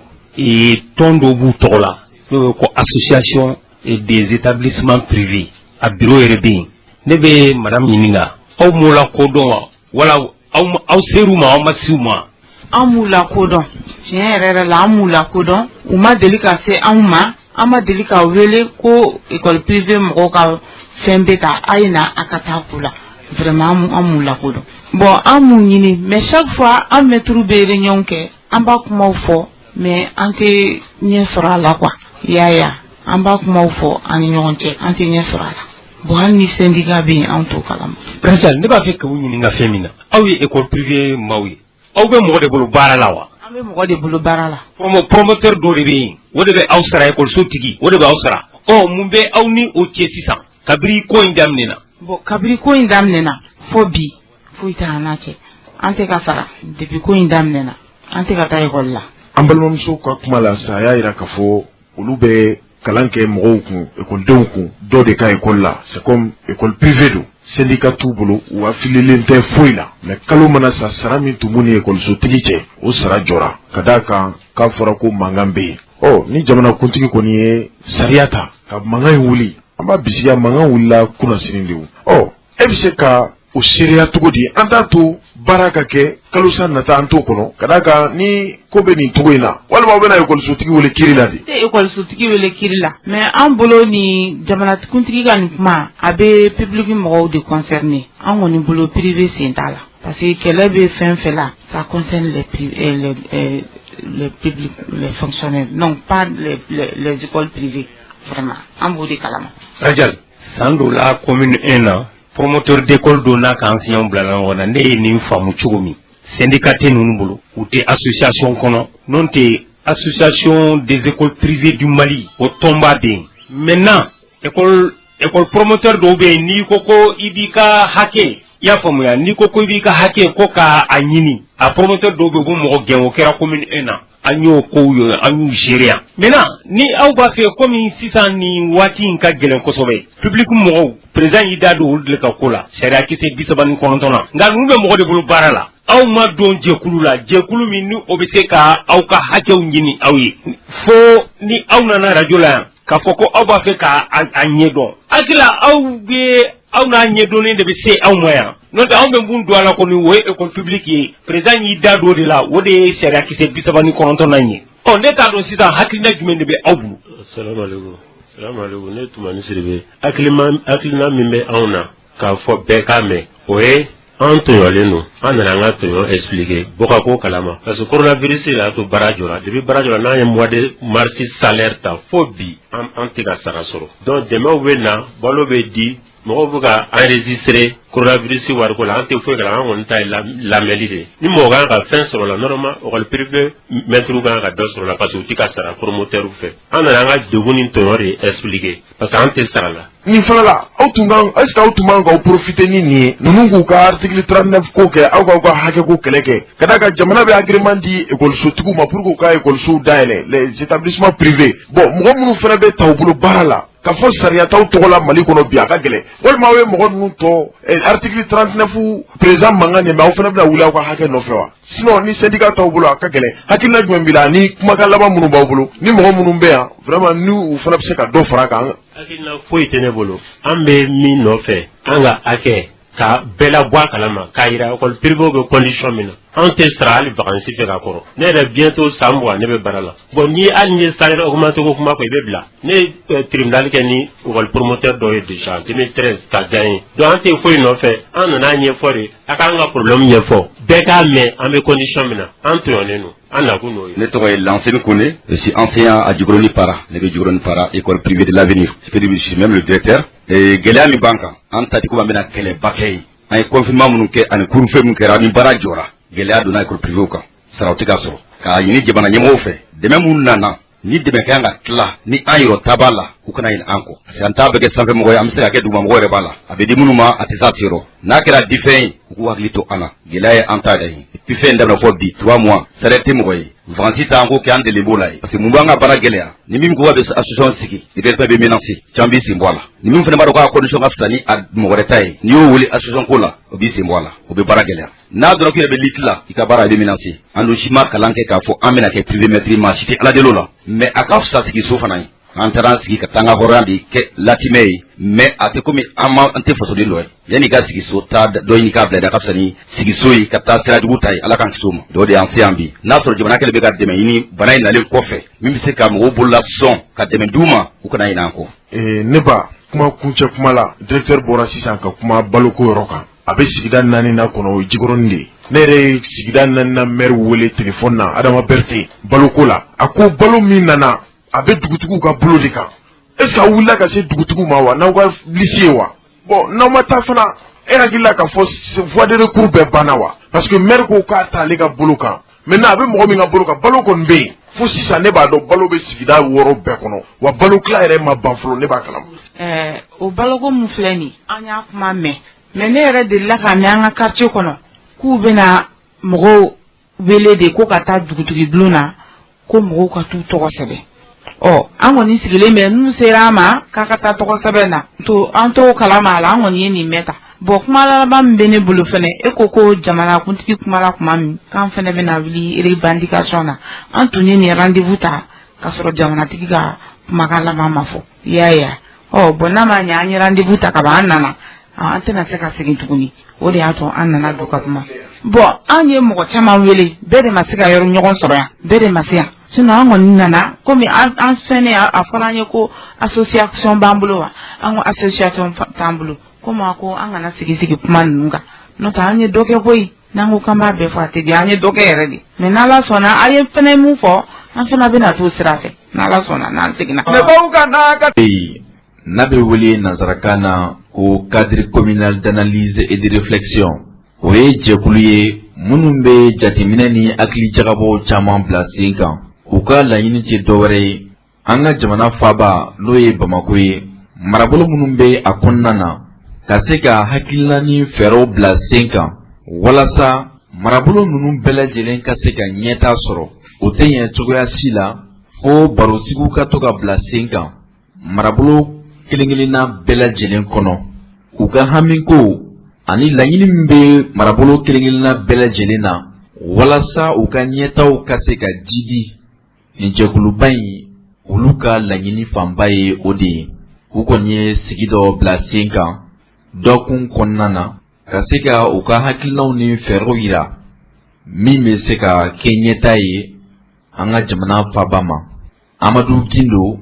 tɔn dɔw b'u tɔgɔ la n'o ye ko association des établissements privés a bureau yɛrɛ bɛ yen ne bɛ madame ɲininka aw m'o lakodɔn wa wala aw aw ser'u ma aw ma s'u ma an m'u lakodɔn tiɲɛ yɛrɛ yɛrɛ la an m'u lakodɔn u ma deli ka se anw ma an ma deli ka wele ko école privée mɔgɔw ka fɛn bɛ ta a ye na a ka taa ko la vraiment an m'u lakodɔn bon an m'u ɲini mais chaque fois an mɛtiriw bɛ réunion kɛ an b'a kumaw fɔ mais an tɛ ɲɛ sɔrɔ a la quoi i y'a ye an b'a kumaw fɔ an ni ɲɔgɔn cɛ an tɛ ɲɛ sɔrɔ a la bon hali ni syndicat bɛ yen anw t'o kalama. Rachel ne b'a fɛ k'aw ɲininka fɛn min na aw ye école privée maaw ye aw bɛ mɔgɔ de bolo baara la wa. An bɛ mɔgɔ de bolo baara la. Promoteur dɔ de bɛ yen o de bɛ aw sara ekɔliso tigi o de bɛ aw sara ɔ mun bɛ aw ni o cɛ sisan kabiri ko in daminɛna. Bon kabiri ko in daminɛna fo bi foyi tɛ an n'a cɛ an tɛ ka sara depuis ko in daminɛna an tɛ ka taa ekɔli la. An balimamuso ka kuma la sa a y'a jira k'a fɔ olu bɛ kalan kɛ mɔgɔw kun ekɔlidenw kun dɔ de ka ekɔli la c'est comme école privée don syndicat t'u bolo u affiliélen tɛ foyi la mais kalo mana sa sara min tun b'u ni ekɔlisotigi cɛ o sara jɔra ka d'a kan k'a fɔra ko mankan bɛ yen ɔ ni jamanakuntigi kɔni ye sariya ta ka mankan in wuli an b'a bisigiya mankan wulila kunnasini de ɔ e bɛ se ka o seereya cogo di an t'a to baara ka kɛ kalosa nata an t'o kɔnɔ ka d'a kan ni ko bɛ nin cogo in na walima aw bɛna ekɔlisotigi wele kiri la de. Tɛ ekɔlisotigi wele kiri la mais an bolo ni jamanakuntigi ka nin kuma a bɛ public mɔgɔw de concerner an kɔni bolo privé sen t'a la parce que kɛlɛ bɛ fɛn fɛn la ça concerne les les les publics les fonctionnaires non pas les les écoles privées vraiment an b'o de kalama. Rajal san dɔ la commune 1 na promoteur d'école dɔ n'a ka enseignant bilala ɲɔgɔn na ne ye nin faamu cogo min syndicat tɛ ninnu bolo u tɛ association kɔnɔ n'o tɛ association des écoles privées du Mali o tɔnba bɛ yen maintenant école école promoteur dɔw bɛ yen n'i ko ko i b'i ka hakɛ i y'a faamuya n'i ko ko i b'i ka hakɛ ko k'a ɲini a promoteur dɔw bɛ yen u bɛ mɔgɔ gɛn o kɛra commune 1 na an y'o kow ye an y'u gérer yan maintenant ni aw b'a fɛ komi sisan nin waati in ka gɛlɛn kosɛbɛ public mɔgɔw président y'i da don olu de ka ko la sariya kisɛ 39 na nka ninnu bɛ mɔgɔ de bolo baara la aw ma don jɛkulu la jɛkulu min ni o bɛ se ka aw ka hakɛw ɲini aw ye fo ni aw nana radio la yan k'a fɔ ko aw b'a fɛ k'a a ɲɛdɔn hakili la aw bɛ aw n'a ɲɛdɔnnen de bɛ se aw ma yan n'o tɛ anw bɛ mun don a la kɔni o ye école publique ye président y'i da don o de la o de ye sariya kisɛ 39 in ye ɔ ne t'a dɔn sisan hakilina jumɛn de bɛ aw bolo. Salamaleykum salamaleykum ne Tumani Sidibe hakilina min bɛ anw na k'a fɔ bɛɛ k'a mɛn o ye an tɔɲɔlen don an nana an ka tɔɲɔ expliquer bɔ ka ko kalama parce que coronavirus de y'a to baara jɔra depuis baara jɔra n'an ye mois de mars salaire ta fo bi an tɛ ka sara sɔrɔ donc dɛmɛw bɛ na balo bɛ di mɔgɔw bɛ ka enregistrer coronavirus wariko la an tɛ foyi kalama an kɔni ta ye lamɛnli de ye ni mɔgɔ kan ka fɛn sɔrɔ la normalement école privée maître kan ka dɔ sɔrɔ la parce que u tɛ ka sara promoteur fɛ an nana an ka degun ni tɔɲɔ de expliquer parce que an tɛ sara la. Nin fana la aw tun kan est ce que aw tun man k'aw profiter ni nin ye ninnu k'u ka article 39 ko kɛ aw k'aw ka hakɛ ko kɛlɛ kɛ ka d'a kan jamana bɛ agrément di ekɔlisotigiw ma pour que u ka ekɔlisow dayɛlɛ les établissements privés bon mɔgɔ minnu fana bɛ ta u bolo baara la ka fɔ sariya t'aw tɔgɔ la Mali kɔnɔ bi a ka gɛlɛn walima aw ye mɔgɔ ninnu tɔ article 39 président mankan nin mais aw fana bɛna wuli aw ka hakɛ nɔfɛ wa sinon ni syndicat t'aw bolo a ka gɛlɛn hakilina jumɛn b'i la ani kumakan laban minnu b'aw bolo ni mɔgɔ minnu bɛ yan vraiment ni u fana bɛ se ka dɔ fara a kan. Hakilina foyi tɛ ne bolo an bɛ min nɔfɛ an ka hakɛ ka bɛɛ labɔ a kalama k'a yira école privée bɛ condition min na anw tɛ sara hali vacances fɛ ka kɔrɔ ne yɛrɛ bientôt san 20 ne bɛ baara la bon ni hali ni ye salaire augmenté ko kuma fɔ i bɛ bila ne ye tribunal kɛ ni école promoteur dɔ ye déjà en 2013 ka gagner donc an tɛ foyi nɔfɛ an nana ɲɛfɔ de a k'an ka problème ɲɛfɔ bɛɛ k'a mɛn an bɛ condition min na an tɔɲɔnen don an nakun n'o ye. Ne tɔgɔ ye Lanseni Kone, je suis enseignant à Djikoroni Para. Ne bɛ Djikoroni Para, école privée de l'avenir. Je peux dire je suis même le directeur. Et gɛlɛya min b'an kan, an ta ti komi an bɛna kɛlɛba kɛ yen. An ye confinement minnu kɛ ani couvre-feu min kɛra ni baara jɔra, gɛlɛya donna école privée kan. Saraw tɛ ka sɔrɔ. K'a ɲini jamana ɲɛmɔgɔw fɛ, dɛmɛ minnu nana, ni dɛmɛ ka kan ka tila ni an yɛrɛ ta b'a la, u kana ɲinɛ an kɔ. Parce que an t'a bɛɛ kɛ sanfɛmɔgɔ ye, an bɛ se ka kɛ dugumamɔgɔ yɛrɛ b'a la. A bɛ di minnu ma, a tɛ s'a seyɔrɔ. N'a kɛra difɛn ye, u k'u hakili to an na. Gɛlɛya ye an ta de ye. Depuis fɛn in daminɛ fɔ bi 3 mois, salaire tɛ mɔgɔ ye. Vacances ta an k'o kɛ an delilen b'o la ye. Parce que mun b'an ka baara gɛlɛya, ni min ko k'a bɛ association sigi, directeur bɛ menacer, caman b'i sen bɔ a la. Ni min fana b'a dɔn k'a condition ka fisa ni a mɔgɔ wɛrɛ ta ye, n'i y'o wele association ko la, o b'i sen bɔ a la, o bɛ baara gɛlɛya. N'a dɔrɔn k'i yɛrɛ bɛ lutte la, i ka baara a bɛ menacer. An dun si ma kalan kɛ k'a fɔ an bɛna kɛ privé maître maa si tɛ Ala deli o la. Mais a ka fisa sigi so fana ye. An taara an sigi ka taa an ka hɔrɔnya de kɛ latimɛ ye, mais a tɛ komi an ma an tɛ fasoden dɔ ye. Yanni i ka sigi so taa dɔ ɲini k'a bila a ka fisa ni sigi so ye ka taa sira jugu ta ye Ala k'an kisi o ma. O de y'an se yan bi. N'a sɔrɔ jamana kɛlen bɛ ka dɛmɛ ɲini bana in nalen kɔfɛ min bɛ se ka mɔgɔw bolola sɔn ka dɛmɛ d'u ma, u kana ɲinɛ an kɔ. Ne ba kuma kuncɛ kuma la, directeur bɔra sisan ka kuma baloko yɔrɔ kan. A bɛ sigida naaninan kɔnɔ, o ye Jikɔrɔni de ye. Ne yɛrɛ ye sigida naaninan maire wele téléphone na, Adama Berete, baloko la. A ko balo min nana, a bɛ dugutigiw ka bolo de kan. Est ce que aw wulila ka se dugutigiw ma wa, n'aw ka liste ye wa? Bon, n'aw ma taa fana, e hakili la k'a fɔ voie de recours bɛɛ banna wa? Parce que maire ko k'a t'ale ka bolo kan. Maintenant a bɛ mɔgɔ min ka bolo kan, balo kɔni bɛ yen. Fo sisan ne b'a dɔn balo bɛ sigida wɔɔrɔ bɛɛ kɔnɔ, wa balo tila yɛrɛ ma ban fɔlɔ, ne b'a kalama. O baloko min filɛ nin, an y'a kuma mɛn. Mais ne yɛrɛ delila k'a mɛn an ka quartier kɔnɔ k'u bɛna mɔgɔw wele de ko ka taa dugutigi bulon na ko mɔgɔw ka t'u tɔgɔ sɛbɛn. Ɔ an kɔni sigilen bɛ n'u sera an ma k'a ka taa tɔgɔ sɛbɛn na to an t'o kalama a la, an kɔni ye nin mɛn ta. Bon, kuma laban min bɛ ne bolo fɛnɛ, e ko ko jamanakuntigi kumala kuma min k'an fɛnɛ bɛna wuli revendication na, an tun ye nin rendez-vous ta k'a sɔrɔ jamanatigi ka kumakan laban ma fɔ. I y'a ye wa? Ɔ bon, n'a ma ɲɛ an ye rendez-vous ta ka ban, an nana, an tɛna se ka segin tuguni. O de y'a to an nana du ka kuma. Bon, an ye mɔgɔ caman wele, bɛɛ de ma se ka yɔrɔ ɲɔgɔn sɔrɔ yan, bɛɛ de ma se yan. Sinon an kɔni nana komi an fɛnɛ a fɔra an ye ko association b'an bolo wa, an ko association t'an bolo, komi a ko an kana sigi sigi kuma ninnu kan. N'o tɛ an ye dɔ kɛ koyi, n'an ko k'an b'a bɛɛ fɔ a tɛ diya, an ye dɔ kɛ yɛrɛ de. Mais n'Ala sɔnna, a ye fɛnɛ mun fɔ, an fana bɛna t'o sira fɛ n'Ala sɔnna n'an seginna. N'a bɛ wele nansarakan na ko cadre communal d'analyse et de réflexion, o ye jɛkulu ye minnu bɛ jateminɛ ni hakili jagabɔw caman bila sen kan. U ka laɲini tɛ dɔwɛrɛ ye, an ka jamana faaba n'o ye Bamakɔ ye, marabolo minnu bɛ a kɔnɔna na, ka se ka hakilina ni fɛɛrɛw bila sen kan walasa marabolo ninnu bɛɛ lajɛlen ka se ka ɲɛtaa sɔrɔ. O tɛ ɲɛ cogoya si la fo barosigiw ka to ka bila sen kan marabolo kelen-kelenna bɛɛ lajɛlen kɔnɔ, u ka hamiko ani laɲini min bɛ marabolo kelen-kelenna bɛɛ lajɛlen na walasa u ka ɲɛtaw ka se ka jidi. Nin jɛkuluba in, olu ka laɲini fanba ye o de ye. U kɔni ye sigi dɔ bila sen kan dɔgɔkun kɔnɔna na ka se ka u ka hakilinaw ni fɛɛrɛw yira min bɛ se ka kɛ ɲɛtaa ye an ka jamana faaba ma. Amadu Gindo,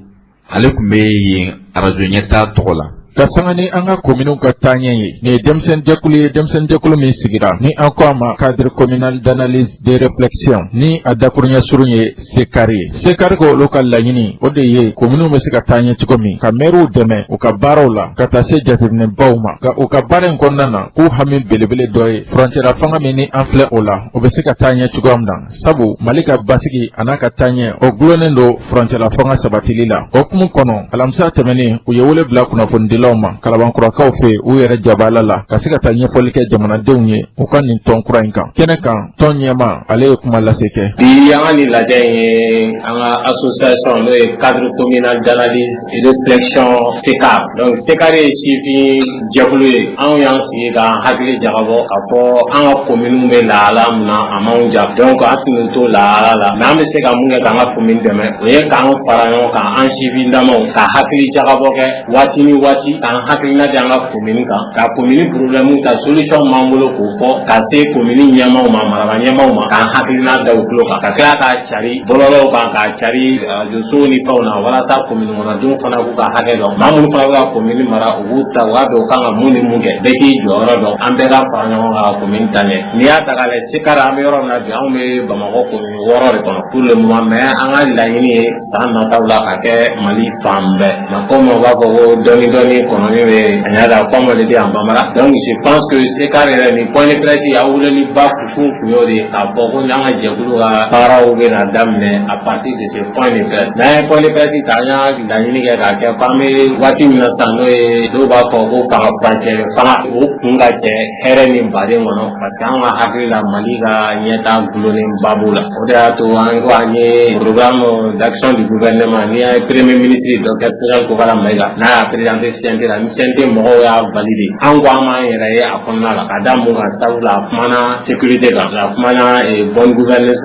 ale tun bɛ yen arajo ɲɛtaa tɔgɔ la. Ka sanga ni an ka kominiw ka taaɲɛ ye, nin ye denmisɛnninjɛkulu ye, denmisɛnninjɛkulu min sigira ni an ko a ma cadre communal d'analyse de réflexion, ni a dakuruɲɛ surun ye CCAR ye. CCAR ko olu ka laɲini o de ye kominiw bɛ se ka taaɲɛ cogo min, ka mɛriw dɛmɛ u ka baaraw la, ka taa se jateminɛbaw ma. Nka u ka baara in kɔnɔna na, k'u hami belebele dɔ ye furancɛla fanga min ni an filɛ o la, o bɛ se ka taaɲɛ cogoya min na, sabu Mali ka basigi a n'a ka taaɲɛ o gulonnen don furancɛla fanga sabatili la. O hukumu kɔnɔ, alamisa tɛmɛnen, u ye wele bila kunnafonidilaw kunnafonidilaw ma Kalabankurakaw fɛ u yɛrɛ jabaala la ka se ka taa ɲɛfɔli kɛ jamanadenw ye u ka nin tɔn kura in kan kɛnɛ kan. Tɔn ɲɛmaa, ale ye kuma lase kɛ. Bi an ka nin lajɛ in ye an ka association, n'o ye cadre communal d'analyse et de réflexion, CECAR. Donc CECAR ye sifin jɛkulu ye. Anw y'an sigi k'an hakili jagabɔ k'a fɔ an ka kominiw bɛ lahala min na, a m'anw ja. Donc an tun to lahala la, mais an bɛ se ka mun kɛ k'an ka komini dɛmɛ? O ye k'an fara ɲɔgɔn kan, an sifin damaw, ka hakili jagabɔ kɛ waati ni waati, k'an hakilina di an ka komini kan, ka komini problème ta, solution b'an bolo k'o fɔ, ka se komini ɲɛmaaw ma, maraba ɲɛmaaw ma, k'an hakilina da u tulo kan, ka tila k'a cari bɔlɔlɔw kan, k'a cari arajosow ni fɛnw na, walasa komini kɔnɔdenw fana k'u ka hakɛ dɔn. Maa minnu fana bɛ ka komini mara, u b'u ta, u k'a dɔn u kan ka mun ni mun kɛ. Bɛɛ k'i jɔyɔrɔ dɔn, an bɛɛ ka fara ɲɔgɔn kan ka komini ta ɲɛ. N'i y'a ta k'a lajɛ, CECAR, an bɛ yɔrɔ min na bi, anw bɛ Bamakɔ komini 6 de kɔnɔ pour le moment, mais an ka laɲini ye san nataw la ka kɛ Mali fan bɛɛ. Mais comme on b'a fɔ ko dɔɔni dɔɔni kɔnɔni bɛ a ɲɛ da, comme on le dit en bambara. Donc je pense que CECAR yɛrɛ, nin point de presse a weleli ba kun kun y'o de ye, k'a fɔ ko n'an ka jɛkulu ka baaraw bɛna daminɛ à partir de ce point de presse. N'an ye point de presse ta, an y'a laɲini kɛ k'a kɛ ko an bɛ waati min na sisan, n'o ye dɔw b'a fɔ ko fanga furancɛ fanga, o kun ka cɛ hɛrɛ ni baden kɔnɔ, parce que an ka hakili la, Mali ka ɲɛta gulonnen ba b'o la. O de y'a to an ko an ye programme d'action du gouvernement, n'i y'a ye premier ministre docteur Choguel Kokalla Maïga n'a y'a présenté CNT la, ni CNT mɔgɔw y'a validé, an ko an b'an yɛrɛ ye a kɔnɔna la. Ka da mun kan? Sabula a kumana sécurité kan, a kumana bonne gouvernance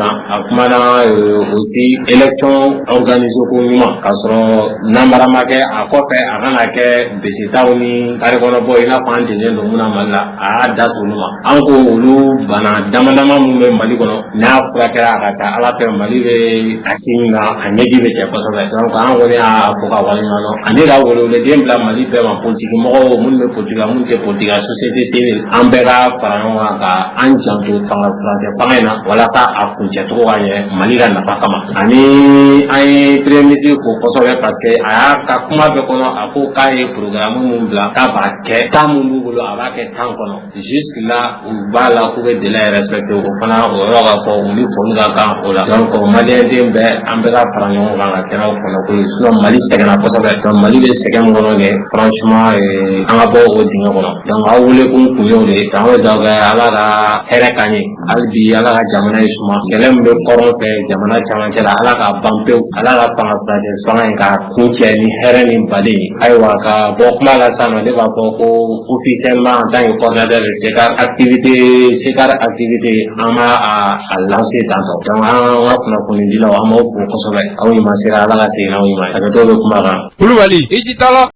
kan, a kumana aussi élection organisée ko ɲuman, k'a sɔrɔ namara ma kɛ a kɔfɛ, a kana kɛ besitaw ni kari kɔnɔ bɔ i n'a fɔ an delilen don mun na Mali la. A y'a da olu ma. An ko olu bana dama dama mun bɛ Mali kɔnɔ, n'a furakɛra, a ka ca Ala fɛ, Mali bɛ kasi min na, a ɲɛji bɛ cɛ kosɛbɛ. Donc an kɔni y'a fɔ ka waleɲuman dɔn ani ka weleweleden bila Mali bɛɛ ma, politiki mɔgɔw, minnu bɛ politiki la, minnu tɛ politiki la, société civile, an bɛɛ ka fara ɲɔgɔn kan ka an janto fanga furancɛ fanga in na, walasa a kuncɛcogo ka ɲɛ Mali ka nafa kama. Ani an ye premier ministre fo kosɛbɛ, parce que a y'a ka kuma bɛɛ kɔnɔ, a ko k'a ye programme mun bila k'a b'a kɛ, temps mun b'u bolo, a b'a kɛ temps kɔnɔ. Jusque là, u b'a la k'u bɛ délai respecté. O fana, o yɔrɔ ka fɔ, u ni foli ka kan o la. Donc maliyɛn den bɛɛ, an bɛɛ ka fara ɲɔgɔn kan ka kɛnɛw kɔnɔ ko ye, sinon Mali sɛgɛnna kosɛbɛ. Donc Mali bɛ sɛgɛn min kɔnɔ nin, franchement, an ka bɔ o dingɛ kɔnɔ. Donc aw wele kun kun y'o de ye. K'an bɛ dugawu kɛ, Ala ka hɛrɛ k'an ye hali bi, Ala ka jamana ye suma. Kɛlɛ min bɛ kɔrɔn fɛ, jamana camancɛ la, Ala k'a ban pewu. Ala ka fanga furancɛ fanga in k'a kun cɛ ni hɛrɛ ni baden ye. Ayiwa, ka bɔ kuma la sisan nɔ, ne b'a fɔ ko officiellement, en tant que coordinateur de CECAR activité, CECAR activité, an b'a a lancer tantɔ. Donc an ka kunnafonidilaw, an b'aw fo kosɛbɛ. Aw ɲuman sera, Ala ka segin n'aw ɲuman ye. Hakɛto bɛ kuma kan. Kulubali. I ji t'a la.